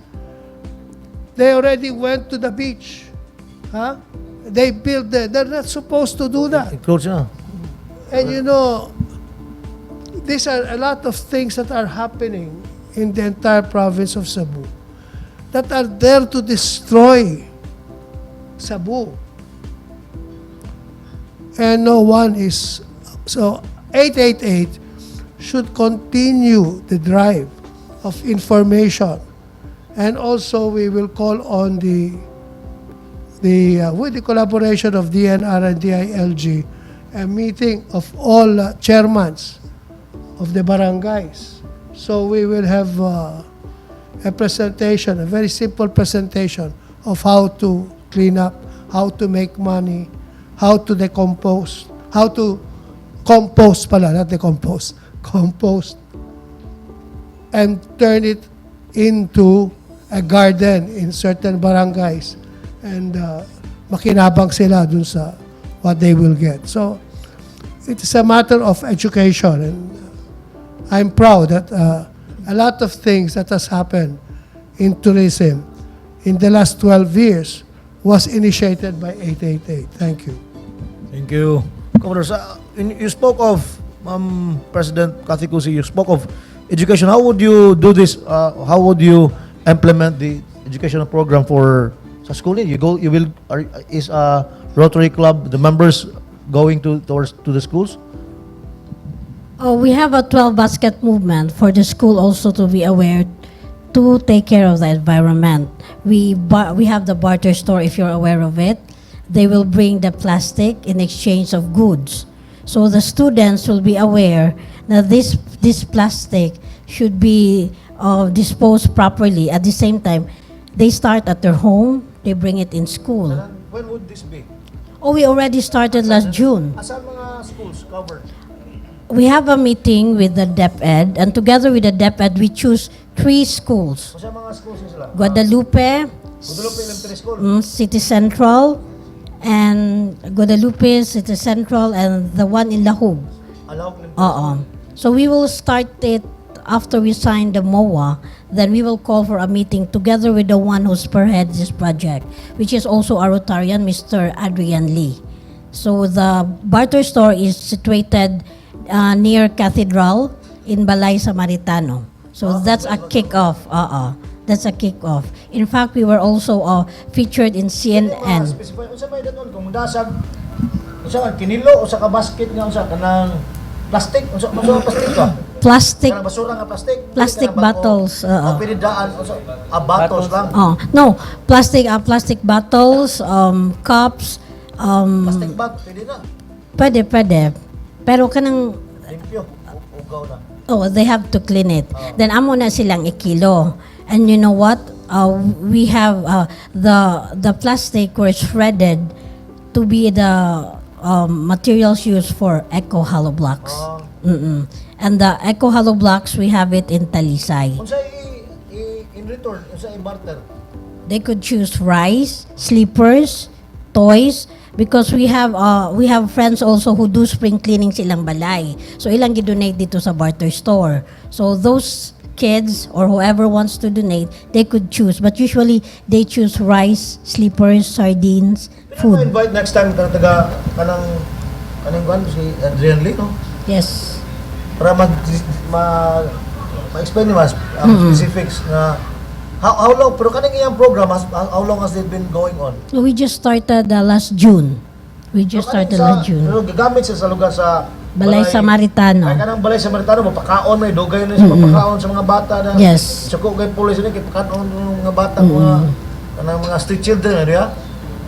they already went to the beach. Huh? They built there. They're not supposed to do that. Encroach na. And these are a lot of things that are happening in the entire province of Cebu that are there to destroy Cebu. And no one is. So 888 should continue the drive of information. And also we will call on the with the collaboration of DENR and DILG, a meeting of all chairmans of the barangays. So we will have a presentation, a very simple presentation of how to clean up, how to make money, how to decompose, how to compost pala, not decompose, compost, and turn it into a garden in certain barangays and makinabang sila dun sa what they will get. So it's a matter of education, and I'm proud that a lot of things that has happened in tourism in the last 12 years was initiated by 888. Thank you. Thank you. Commodore, you spoke of, President Kathy Cusi, you spoke of education. How would you do this? How would you implement the educational program for sa school? You go, you will, are, is a Rotary Club, the members going to towards to the schools? Oh, we have a 12 basket movement for the school also to be aware to take care of the environment. We have the barter store, if you're aware of it. They will bring the plastic in exchange of goods. So the students will be aware that this plastic should be disposed properly. At the same time, they start at their home, they bring it in school. When would this be? Oh, we already started last June. Asan mga schools covered? We have a meeting with the DepEd, and together with the DepEd, we choose three schools. Asa mga schools sila? Guadalupe, Guadalupe Elementary School. City Central, and Guadalupe, City Central, and the one in Lahug. Alahug. Oo. So we will start it after we sign the MOA. Then we will call for a meeting together with the one who spearheads this project, which is also a Rotarian, Mr. Adrian Lee. So the barter store is situated near Cathedral in Balay Samaritano. So that's a kick-off. That's a kick-off. In fact, we were also featured in CNN. Specify unsa may daton kung dasag unsa ka kinilo o sa ka basket nga unsa kanang plastic, unsa ka plastic ka? Plastic. Kanang basura nga plastic. Plastic Kanang bago. bottles, oo. O pwede daan unsa bottles lang. Oh, no, plastic bottles, cups, Plastic bag pwede na. Pwede, pwede. Pero kanang Limpyo. Ugaw na. Oh, they have to clean it. Then amo na silang ikilo. And you know what? We have the plastic were shredded to be the materials used for eco hollow blocks. And the eco hollow blocks, we have it in Talisay. Unsa i in return, unsa i barter? They could choose rice, slippers, toys, because we have friends also who do spring cleaning silang balay. So ilang gi-donate dito sa barter store. So those kids or whoever wants to donate, they could choose. But usually they choose rice, slippers, sardines, food. Invite next time kanang taga kanang kanang kuan si Adrian Lee, no? Yes. Para mag ma ma-explain ni mas ang specifics na how long pero kaning iyang program has, how long has it been going on? We just started last June. We just Pero kaning started last June. Pero gagamit siya sa lugar sa Balay Samaritano. Ay, kanang Balay Samaritano, mapakaon may dugay na siya mapakaon sa mga bata na. Yes. Suko kay pulis ni kay pakaon ng mga bata, mga kanang mga street children ano ya.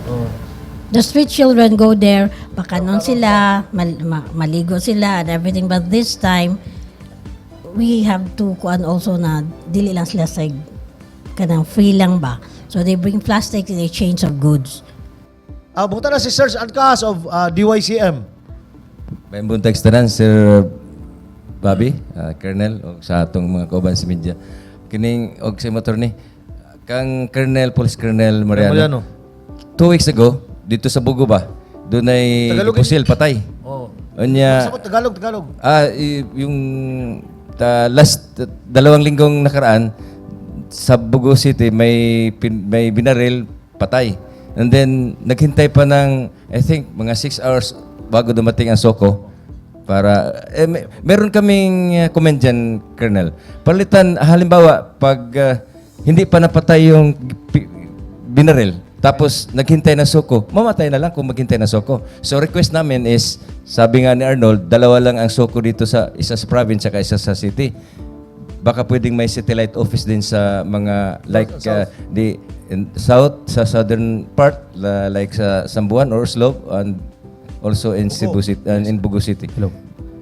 Oh. The street children go there, pakanon sila, maligo sila and everything. But this time, we have to kuan also na dili lang sila sa kanang free lang ba. So they bring plastic in exchange of goods. Ah, buta na si Serge Alcaz of DYCM. May buntag sa tanan, Sir Bobby, Colonel, o sa atong mga kauban sa media. Kining og sa motor ni kang Colonel, Police Colonel Mariano. Mariano. 2 weeks ago, dito sa Bogo ba, dunay Tagalogin. pusil patay. Oh. Unya, Sa Tagalog, Tagalog. Ah, yung last 2 linggong nakaraan sa Bogo City may binaril, patay. And then naghintay pa ng, I think, mga 6 hours bago dumating ang SOCO para eh, meron kaming comment dyan, Colonel. Palitan, halimbawa, pag hindi pa napatay yung binaril, tapos naghintay ng SOCO, mamatay na lang kung maghintay ng SOCO. So request namin is, sabi nga ni Arnold, dalawa lang ang SOCO dito, sa isa sa province saka isa sa city. Baka pwedeng may satellite office din sa mga like the in south, sa southern part, like sa Sambuan or Oslob and also in Cebu City and in Bogo City. Hello.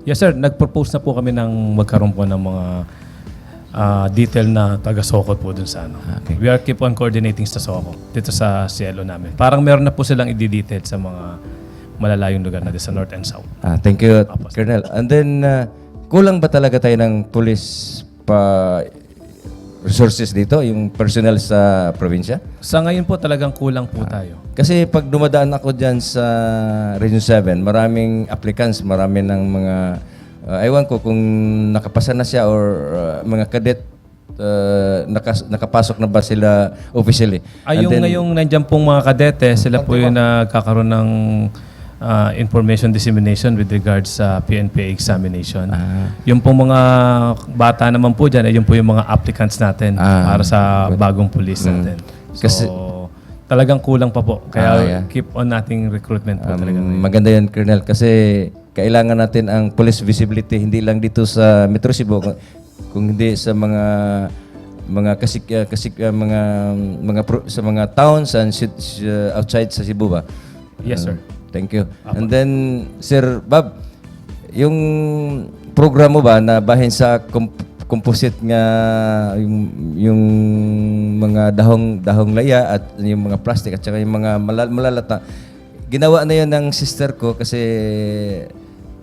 Yes sir, nag-propose na po kami ng magkaroon po ng mga detail na taga-SOCO po dun sa ano. Okay. We are keep on coordinating sa SOCO dito sa CLO namin. Parang meron na po silang i-detail sa mga malalayong lugar natin sa north and south. Ah, thank you, Colonel. And then, kulang ba talaga tayo ng police pa resources dito, yung personnel sa probinsya? Sa ngayon po, talagang kulang po tayo. Kasi pag dumadaan ako dyan sa Region 7, maraming applicants, marami ng mga, ewan ko kung nakapasa na siya or mga cadet, nakapasok na ba sila officially? Ay, And yung ngayong nandiyan pong mga kadete, sila po yung nagkakaroon ng information dissemination with regards sa PNPA examination. Yung pong mga bata naman po dyan, ay yun po yung mga applicants natin para sa bagong police natin. So, talagang kulang pa po. Kaya keep on nating recruitment po talaga ngayon. Maganda yun, Colonel, kasi kailangan natin ang police visibility hindi lang dito sa Metro Cebu, kung hindi sa mga mga kasik, kasik mga mga sa mga towns and outside sa Cebu ba? Yes, sir. Thank you. And then, Sir Bob, yung programa mo ba na bahin sa composite nga yung mga dahong dahong laya at yung mga plastic at saka yung mga malalata, ginawa na yun ng sister ko kasi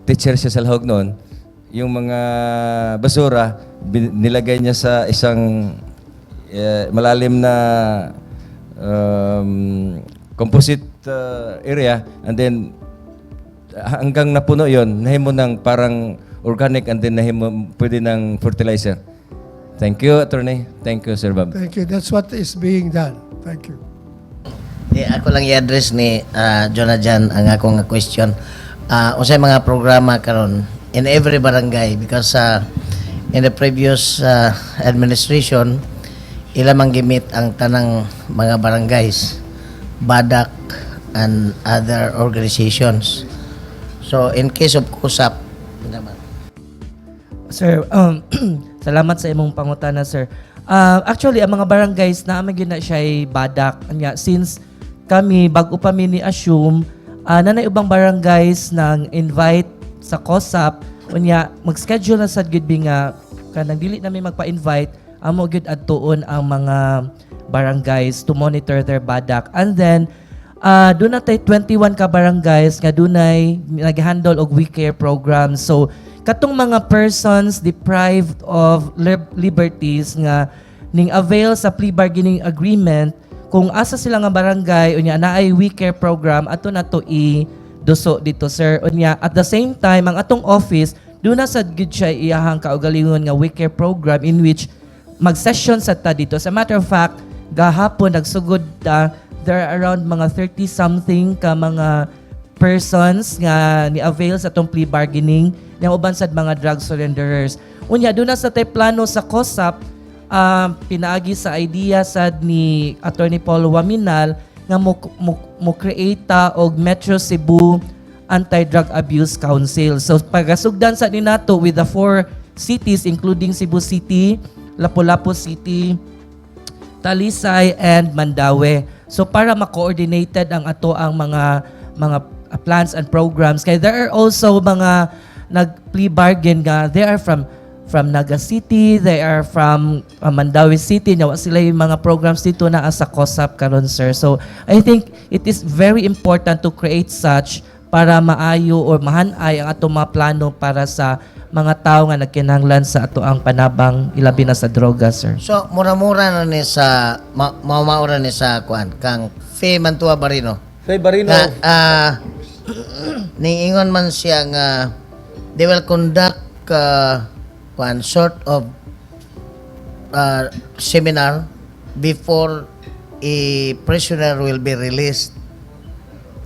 teacher siya sa Lahog noon. Yung mga basura, nilagay niya sa isang malalim na composite area and then hanggang napuno yon, nahimo ng parang organic and then nahimo pwede ng fertilizer. Thank you, Attorney. Thank you, Sir Bob. Thank you. That's what is being done. Thank you. Di, ako lang i-address ni Jonah Jan ang akong question. Unsay mga programa karon in every barangay, because in the previous administration, ila man gi-meet ang tanang mga barangays, BADAC and other organizations. So in case of COSAP naman. Sir, salamat sa imong pangutana, sir. Actually, ang mga barangays na gyud na siya ay BADAC. Anya, since kami, bago pa mi ni assume, nanay ubang barangays nang invite sa COSAP, unya, mag-schedule na sad gyud bi nga kanang dili na mi magpa-invite, amo gyud adtuon ang mga barangays to monitor their BADAC. And then, doon na tay 21 ka barangays nga dunay nag-handle og We Care program. So katong mga persons deprived of liberties nga ning avail sa plea bargaining agreement, kung asa sila nga barangay unya naay We Care program, ato na to i duso dito, sir. Unya at the same time, ang atong office doon na sad gyud siya iyahang kaugalingon nga We Care program in which mag-session sa ta dito. As a matter of fact, gahapon nagsugod ta, there are around mga 30 something ka mga persons nga ni-avail sa atong plea bargaining nga uban sad mga drug surrenderers. Unya doon na sa tay plano sa COSAP, pinaagi sa idea sad ni Attorney Paul Waminal nga mo create ta og Metro Cebu Anti-Drug Abuse Council. So pagasugdan sa ni nato with the four cities, including Cebu City, Lapu-Lapu City, Talisay and Mandaue. So para ma-coordinated ang ato ang mga plans and programs, kay there are also mga nag-plea bargain nga they are from Naga City, they are from Mandaue City, na sila yung mga programs dito na sa COSAP karon, sir. So I think it is very important to create such para maayo or mahanay ang atong mga plano para sa mga tao nga nagkinahanglan sa ato ang panabang, ilabi na sa droga, sir. So, mura-mura na ni sa, maura ni sa kuan, kang Fe Mantua Barino. Faye Barino. Nga, niingon man siya nga they will conduct kuan, sort of seminar before a prisoner will be released.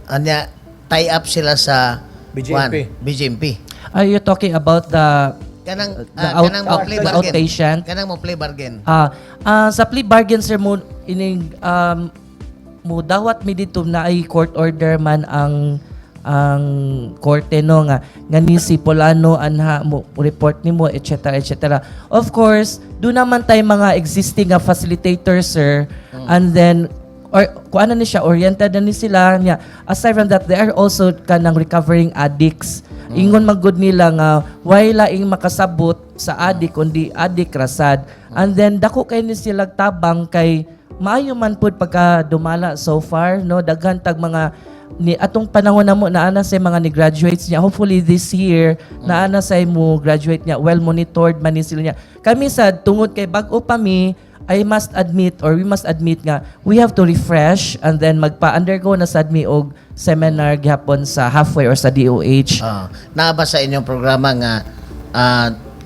Anya, tie up sila sa BJMP. kuan, BJMP. Are you talking about the Kanang the kanang mo plea the bargain. outpatient? Kanang mo plea bargain. Sa plea bargain, sir, mo ining mo dawat mi dito na ay court order man ang korte, no, nga nga ni si Polano anha mo report nimo, etc., etc. Of course, do naman tay mga existing nga facilitators, sir, and then or kung ano ni siya, oriented na ni sila niya. Aside from that, they are also kanang recovering addicts. Ingon magud nila nga why laing makasabot sa addict kundi addict rasad. And then dako kay ni sila tabang kay maayo man pud pagka dumala so far, no. Daghan tag mga ni atong panahon na mo naa na say mga ni graduates niya. Hopefully this year naa na say mo graduate niya. Well monitored man ni sila niya. Kami sad, tungod kay bag-o pa mi, I must admit or we must admit nga we have to refresh and then magpa-undergo na sad mi og seminar gihapon sa halfway or sa DOH. Naa ba sa inyong programa nga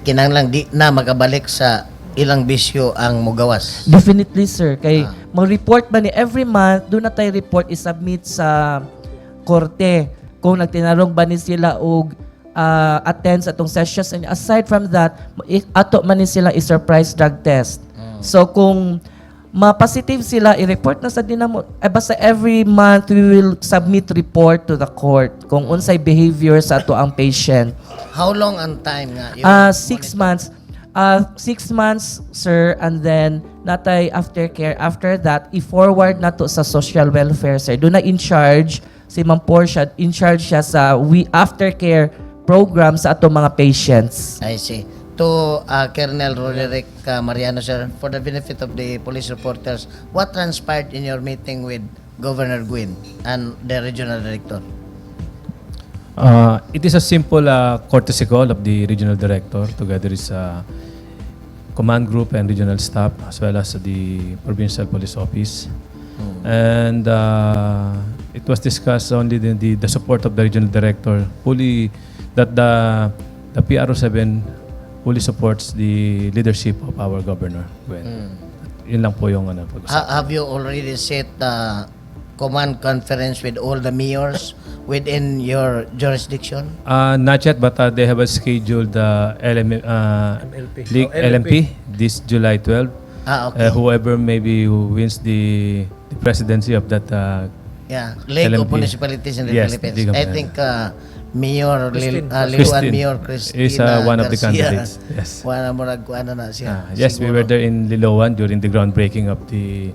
kinahanglan di na makabalik sa ilang bisyo ang mugawas? Definitely, sir. Kay mag-report ba ni every month, do na tayo report i-submit sa korte kung nagtinarong ba ni sila og attend sa atong sessions. And aside from that, ato man ni sila i-surprise drug test. So kung ma-positive sila, i-report na sa dinamo. Eh, basta every month we will submit report to the court kung unsay behavior sa ato ang patient. How long ang time nga you 6 months. 6 months, sir, and then natay aftercare. After that, i-forward na to sa social welfare, sir. Doon na in charge si Ma'am Portia, in charge siya sa we aftercare program sa ato mga patients. I see. To Colonel Roderick Mariano, sir, for the benefit of the police reporters, what transpired in your meeting with Governor Gwyn and the regional director? It is a simple courtesy call of the regional director together with command group and regional staff as well as the provincial police office. And it was discussed only the support of the regional director fully, that the PRO7 fully supports the leadership of our governor, Gwen. Yun lang po yung ano, pag-usapan. Have you already set command conference with all the mayors within your jurisdiction? Not yet, but they have a scheduled MLP. League, Oh, LMP. LMP this July 12. Whoever maybe who wins the presidency of that Yeah, League of LMP. Municipalities in the Yes, Philippines. League of I think Mayor Christine. Liloan Christine Mayor Christina is one of the Garcia. candidates. Yes. Wala mo ano na siya. Yes, we were siguro. there in Liloan during the groundbreaking of the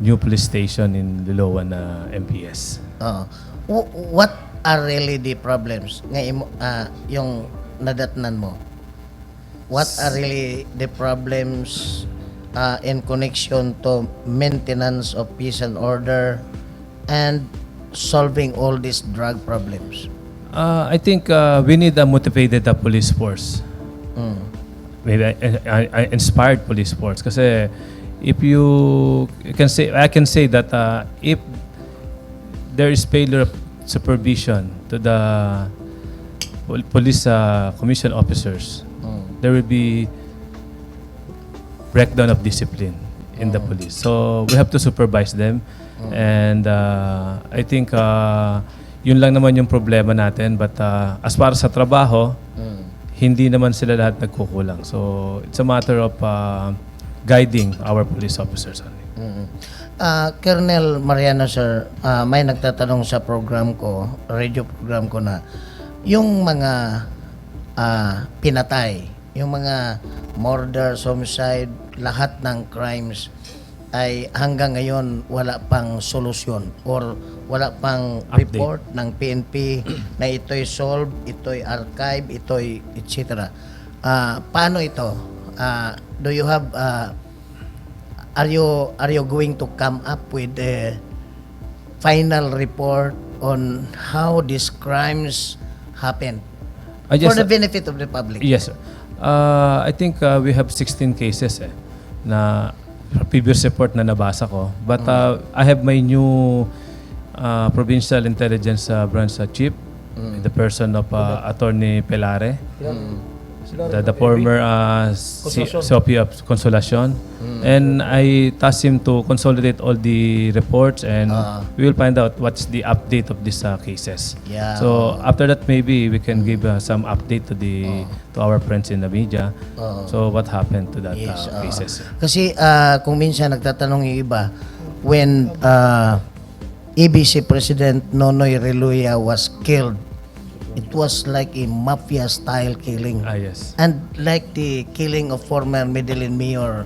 new police station in Liloan MPS. Oo. What are really the problems nga imo, yung nadatnan mo? What are really the problems in connection to maintenance of peace and order and solving all these drug problems? I think we need a motivated police force. Maybe I inspired police force kasi if you can say, I can say that if there is failure of supervision to the police commission officers, there will be breakdown of discipline in the police. So we have to supervise them. And I think yun lang naman yung problema natin. But as far sa trabaho, hindi naman sila lahat nagkukulang. So it's a matter of guiding our police officers only. Colonel Mariano, sir, may nagtatanong sa program ko, radio program ko na, yung mga pinatay, yung mga murder, homicide, lahat ng crimes ay hanggang ngayon wala pang solusyon or wala pang Update. Report ng PNP na ito'y solved, ito'y archive, ito'y etc. Paano ito? Do you have are you going to come up with a final report on how these crimes happened Yes, for the sir. Benefit of the public? Yes, sir. I think we have 16 cases eh, na previous report na nabasa ko. But I have my new provincial intelligence branch chief, the person of Attorney Pelare, the former COP of Consolacion. And I tasked him to consolidate all the reports and we will find out what's the update of these cases. So after that, maybe we can give some update to our friends in the media. So what happened to that cases? Kasi kung minsan nagtatanong yung iba, when ABC President Nonoy Reluya was killed, it was like a mafia style killing. Ah, yes. And like the killing of former Medellin Mayor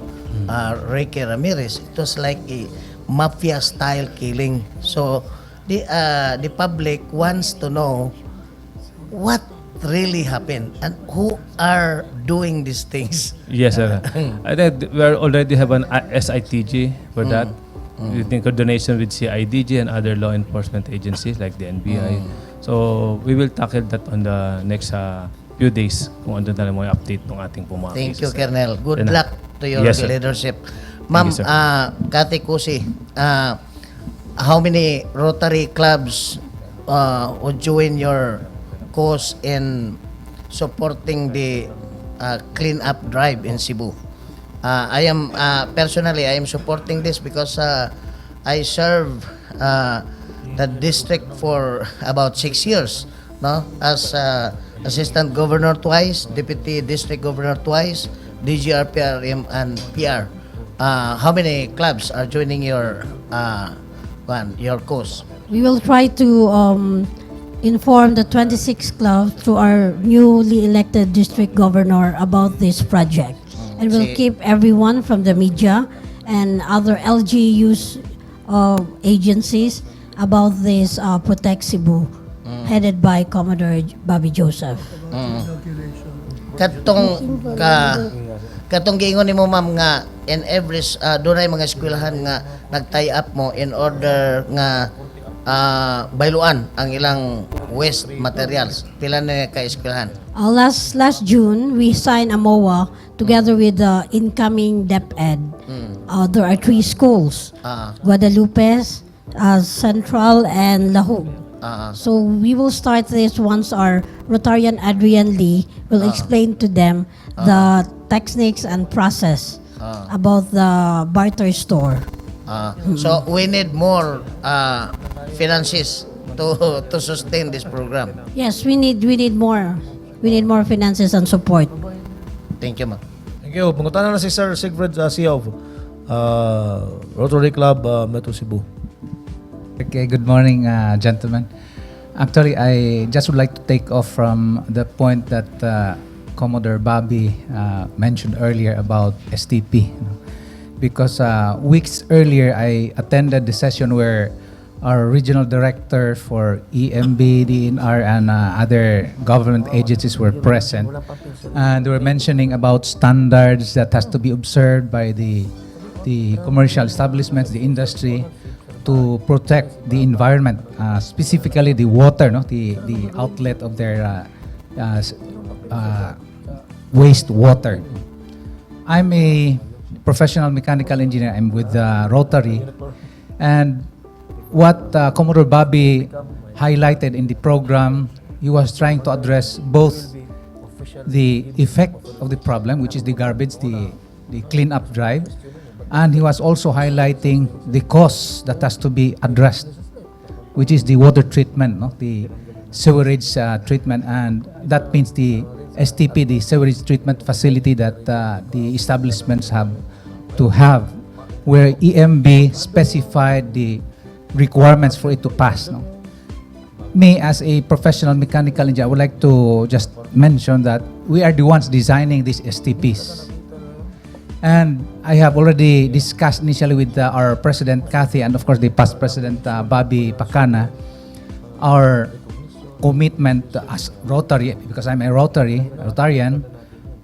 Ricky Ramirez, it was like a mafia style killing. So the public wants to know what really happened and who are doing these things. Yes, sir. I think we are already have an SITG for that. In coordination with CIDG and other law enforcement agencies like the NBI. So we will tackle that on the next few days kung ano na lang mga update ng ating po mga Thank you, cases, sir. Colonel. Good Then, luck to your yes, sir. Leadership. Ma'am, You, sir. Kate Kusi, how many Rotary clubs would join your cause in supporting the clean up drive in Cebu? I am personally, I am supporting this because I serve the district for about 6 years, no? As assistant governor twice, deputy district governor twice, DGR, PRM, and PR. How many clubs are joining your one, your cause? We will try to inform the 26 clubs through our newly elected district governor about this project. And we'll keep everyone from the media and other LGUs agencies about this Protect Cebu, headed by Commodore Bobby Joseph. Katong giingon nimo, ma'am, nga in every dunay mga eskwelahan nga nag-tie up mo in order nga bayluan ang ilang waste materials. Pila na ka eskwelahan? Last June, we signed a MOA together with the incoming DepEd. There are three schools: Guadalupe, Central, and Lahug. So we will start this once our Rotarian Adrian Lee will explain to them the techniques and process about the barter store. So we need more finances to sustain this program. Yes, we need more finances and support. Thank you, ma'am. Thank you. Pangutana na si Sir Sigfrid Siov, Rotary Club, Metro Cebu. Okay, good morning, gentlemen. Actually, I just would like to take off from the point that Commodore Bobby mentioned earlier about STP, because weeks earlier, I attended the session where our regional director for EMB, DENR, and other government agencies were present. And they were mentioning about standards that has to be observed by the commercial establishments, the industry, to protect the environment, specifically the water, no, the outlet of their wastewater. I'm a professional mechanical engineer. I'm with Rotary, and what Commodore Bobby highlighted in the program, he was trying to address both the effect of the problem, which is the garbage, the cleanup drive, and he was also highlighting the cause that has to be addressed, which is the water treatment, no? The sewerage treatment, and that means the STP, the sewerage treatment facility that the establishments have to have. where EMB specified the requirements for it to pass. No? Me, as a professional mechanical engineer, I would like to just mention that we are the ones designing these STPs. And I have already discussed initially with our president, Kathy, and of course the past president, Bobby Pacana, our commitment as Rotary, because I'm a Rotarian,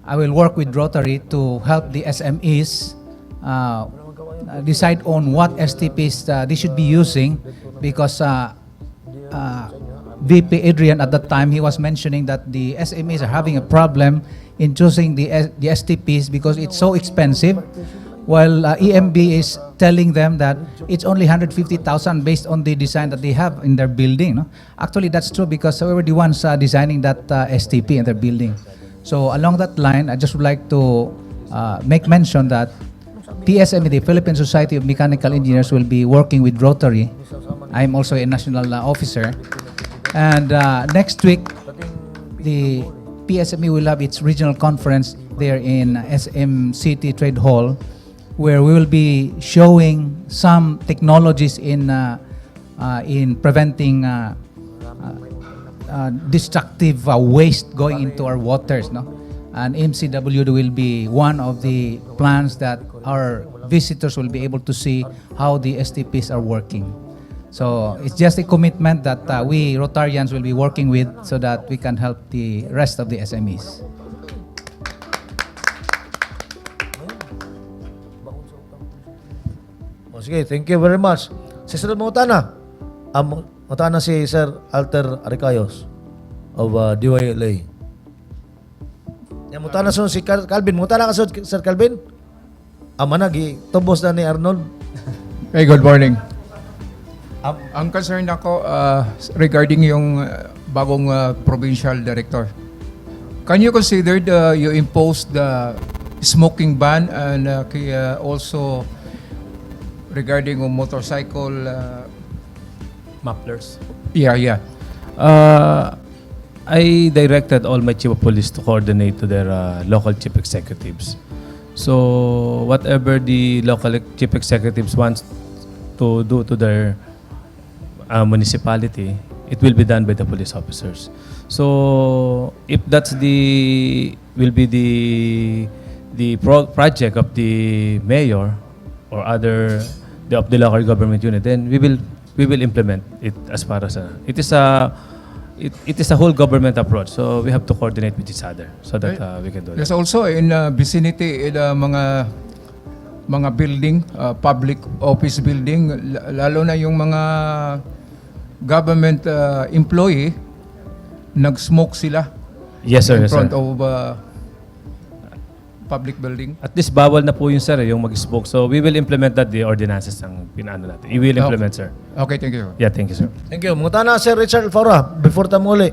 I will work with Rotary to help the SMEs decide on what STPs they should be using because VP Adrian at that time, he was mentioning that the SMEs are having a problem in choosing the STPs because it's so expensive, while EMB is telling them that it's only 150,000 based on the design that they have in their building. No? Actually, that's true because we were the ones designing that STP in their building. So along that line, I just would like to make mention that PSME, the Philippine Society of Mechanical Engineers, will be working with Rotary. I'm also a national officer. And next week, the PSME will have its regional conference there in SM City Trade Hall, where we will be showing some technologies in preventing destructive waste going into our waters. No, and MCWD will be one of the plans that our visitors will be able to see how the STPs are working. So it's just a commitment that we Rotarians will be working with so that we can help the rest of the SMEs. O sige, thank you very much. Sa sunod mangutana, mangutana si Sir Alter Aricayos of DYLA. Yan, mangutana sunod si Calvin. Mangutana ka sunod, Sir Calvin? Ama na, tubos na ni Arnold. Hey, good morning. Ang concern ako regarding yung bagong provincial director. Can you consider you impose the smoking ban and also regarding motorcycle mufflers? Yeah. I directed all my chief of police to coordinate to their local chief executives. So whatever the local chief executives wants to do to their municipality, it will be done by the police officers. So if that's the will be the project of the mayor or other of the local government unit, then we will implement it as far as it is a it, it is a whole government approach. So we have to coordinate with each other so that we can do that. There's also in vicinity in mga building, public office building, lalo na yung mga government employee, nag-smoke sila Yes, sir. In Yes, sir. front of public building. At least bawal na po yun, sir, eh, yung mag-smoke. So we will implement that, the ordinances ang pinaano natin. We will implement, sir. Okay, thank you. Yeah, thank you, sir. Thank you. Mangutana Sir Richard Alfora before ta muli.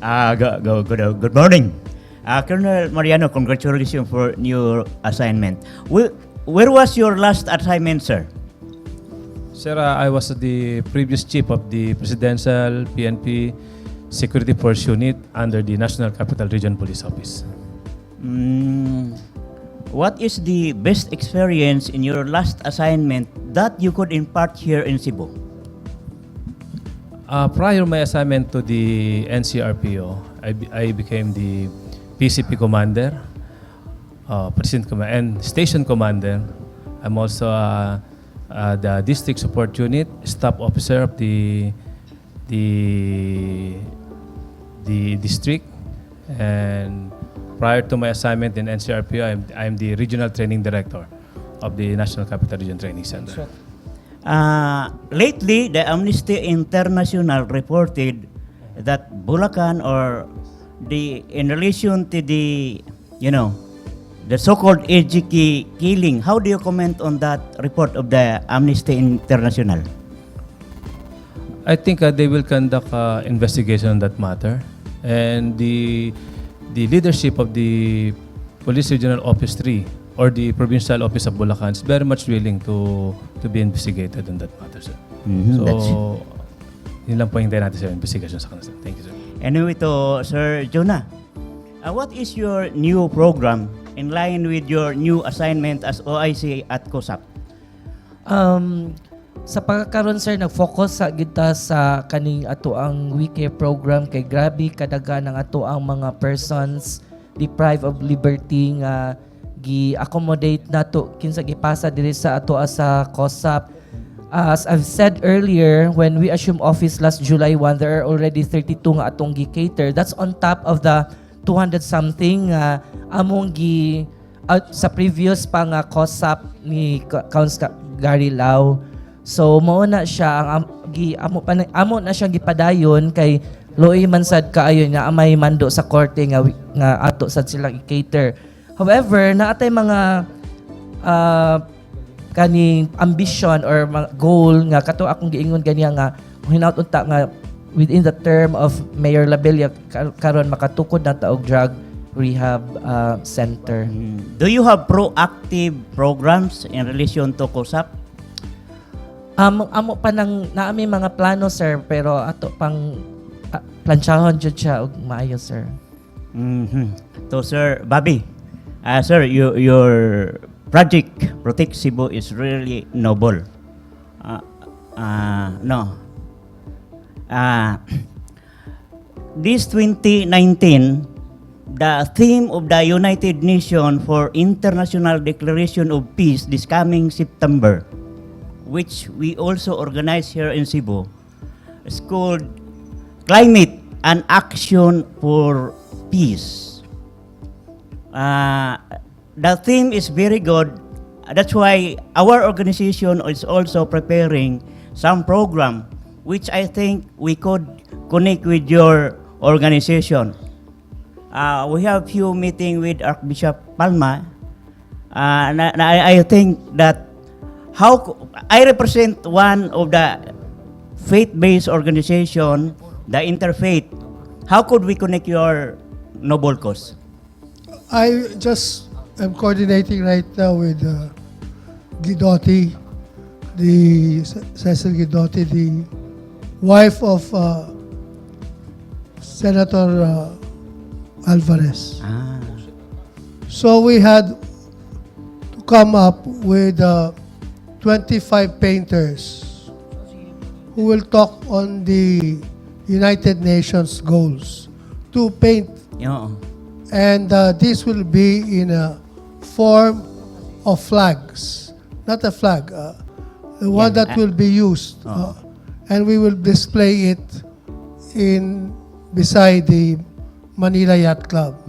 Good morning. Colonel Mariano, congratulations for new assignment. Where was your last assignment, sir? Sir, I was the previous chief of the Presidential PNP Security Force Unit under the National Capital Region Police Office. What is the best experience in your last assignment that you could impart here in Cebu? Prior my assignment to the NCRPO, I became the PCP commander, precinct commander, and station commander. I'm also the district support unit staff officer of the district. And prior to my assignment in NCRPO, I'm the regional training director of the National Capital Region Training Center. Lately, the Amnesty International reported that Bulacan or the in relation to the you know the so-called EJK killing. How do you comment on that report of the Amnesty International? I think they will conduct investigation on that matter, and the leadership of the Police Regional Office 3 or the Provincial Office of Bulacan is very much willing to be investigated on that matter, sir. So, yun lang po yung hintayin natin, sir, investigation sa kanila, sir. Thank you, sir. Anyway, to Sir Jonah, what is your new program in line with your new assignment as OIC at COSAP? Sa pagkakaroon, sir, nag-focus sa kita sa kaning ato ang WeCare program kay grabe kadaga ng ato ang mga persons deprived of liberty nga gi-accommodate nato kinsa gipasa diri sa ato sa COSAP. As I've said earlier, when we assume office last July 1, there are already 32 nga atong gi-cater. That's on top of the 200 something nga among gi out sa previous pa nga COSAP ni Couns Gary Lau. So mao na siya ang gi amo pa na, amo na siyang gipadayon kay luoy man sad kaayo nga amay mando sa korte nga ato sad silang i-cater. However, naatay mga kaning ambition or mga goal nga kato akong giingon ganiya nga hinaut unta nga within the term of Mayor Labella karon makatukod na ta og drug rehab center. Do you have proactive programs in relation to COSAP? Amo pa nang naami mga plano, sir, pero ato pang plantsahon jud siya og maayo, sir. So, Sir Bobby, sir, your project Protect Cebu is really noble. No. This 2019, the theme of the United Nations for International Declaration of Peace this coming September, which we also organize here in Cebu, is called Climate and Action for Peace. The theme is very good. That's why our organization is also preparing some program which I think we could connect with your organization. We have few meeting with Archbishop Palma. Na I think that I represent one of the faith-based organization, the Interfaith. How could we connect your noble cause? I just am coordinating right now with Guidotti, the Cecil Guidotti, the wife of Senator Alvarez. So we had to come up with 25 painters who will talk on the United Nations goals to paint, and this will be in a form of flags, not a flag, the one that will be used, and we will display it in beside the Manila Yacht Club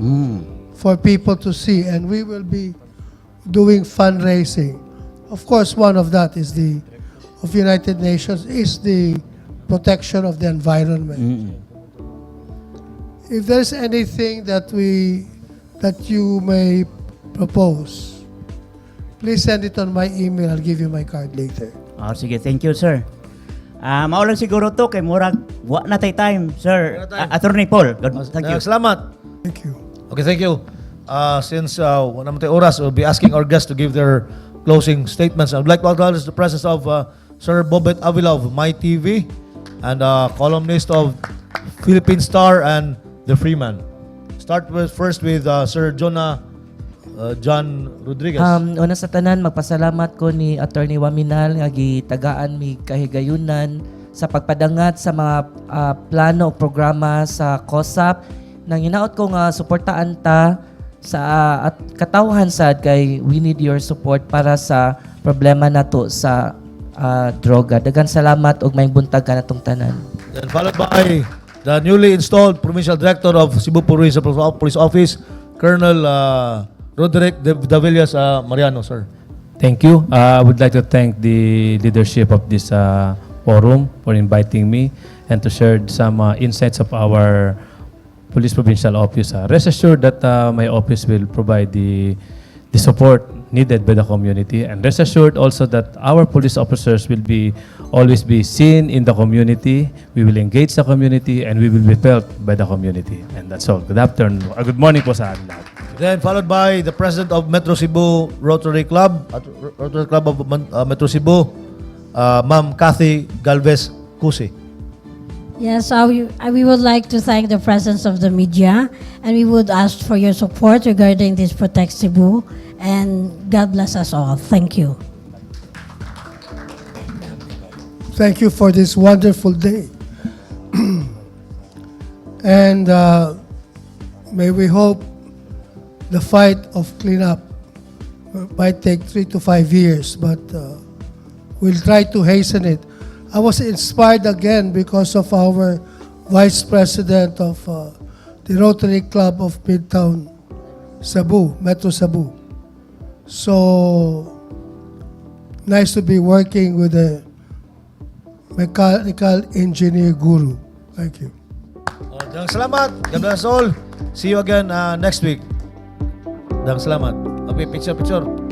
for people to see, and we will be doing fundraising. Of course, one of that is the of United Nations is the protection of the environment. If there's anything that you may propose, please send it on my email. I'll give you my card later. Oh, sige, thank you, sir. Ah, mao lang siguro to kay murag wa na tay time, sir. Wa na time. Ah, Attorney Paul. God, thank you. Salamat. Thank you. Okay, thank you. Since wala naman tayo oras, we'll be asking our guests to give their closing statements. I'd like to acknowledge the presence of Sir Bobet Avila of My TV and columnist of Philippine Star and The Freeman. Start with first with Sir Jonah John Rodriguez. Una sa tanan, magpasalamat ko ni Attorney Waminal nga gitagaan mi kahigayunan sa pagpadangat sa mga plano o programa sa COSAP. Nang hinaot ko nga suportaan ta sa at katawhan sad kay we need your support para sa problema nato sa droga. Daghang salamat ug maayong buntag kanatong tanan. Then followed by the newly installed Provincial Director of Cebu Provincial Police Office, Colonel Roderick Davillas Mariano, sir. Thank you. I would like to thank the leadership of this forum for inviting me and to share some insights of our Police Provincial Office. Rest assured that my office will provide the support needed by the community, and rest assured also that our police officers will be always be seen in the community. We will engage the community and we will be felt by the community. And that's all. Good afternoon. Good morning po sa ating lahat. Then followed by the President of Metro Cebu Rotary Club, at Rotary Club of Metro Cebu, Ma'am Kathy Galvez Cusi. Yes, we would like to thank the presence of the media, and we would ask for your support regarding this Protect Cebu. And God bless us all. Thank you. Thank you for this wonderful day. And may we hope the fight of cleanup might take 3 to 5 years, but we'll try to hasten it. I was inspired again because of our Vice President of the Rotary Club of Midtown Cebu, Metro Cebu. So nice to be working with a mechanical engineer guru. Thank you. Oh, daghang salamat. God bless all. See you again next week. Daghang salamat. Okay, picture, picture.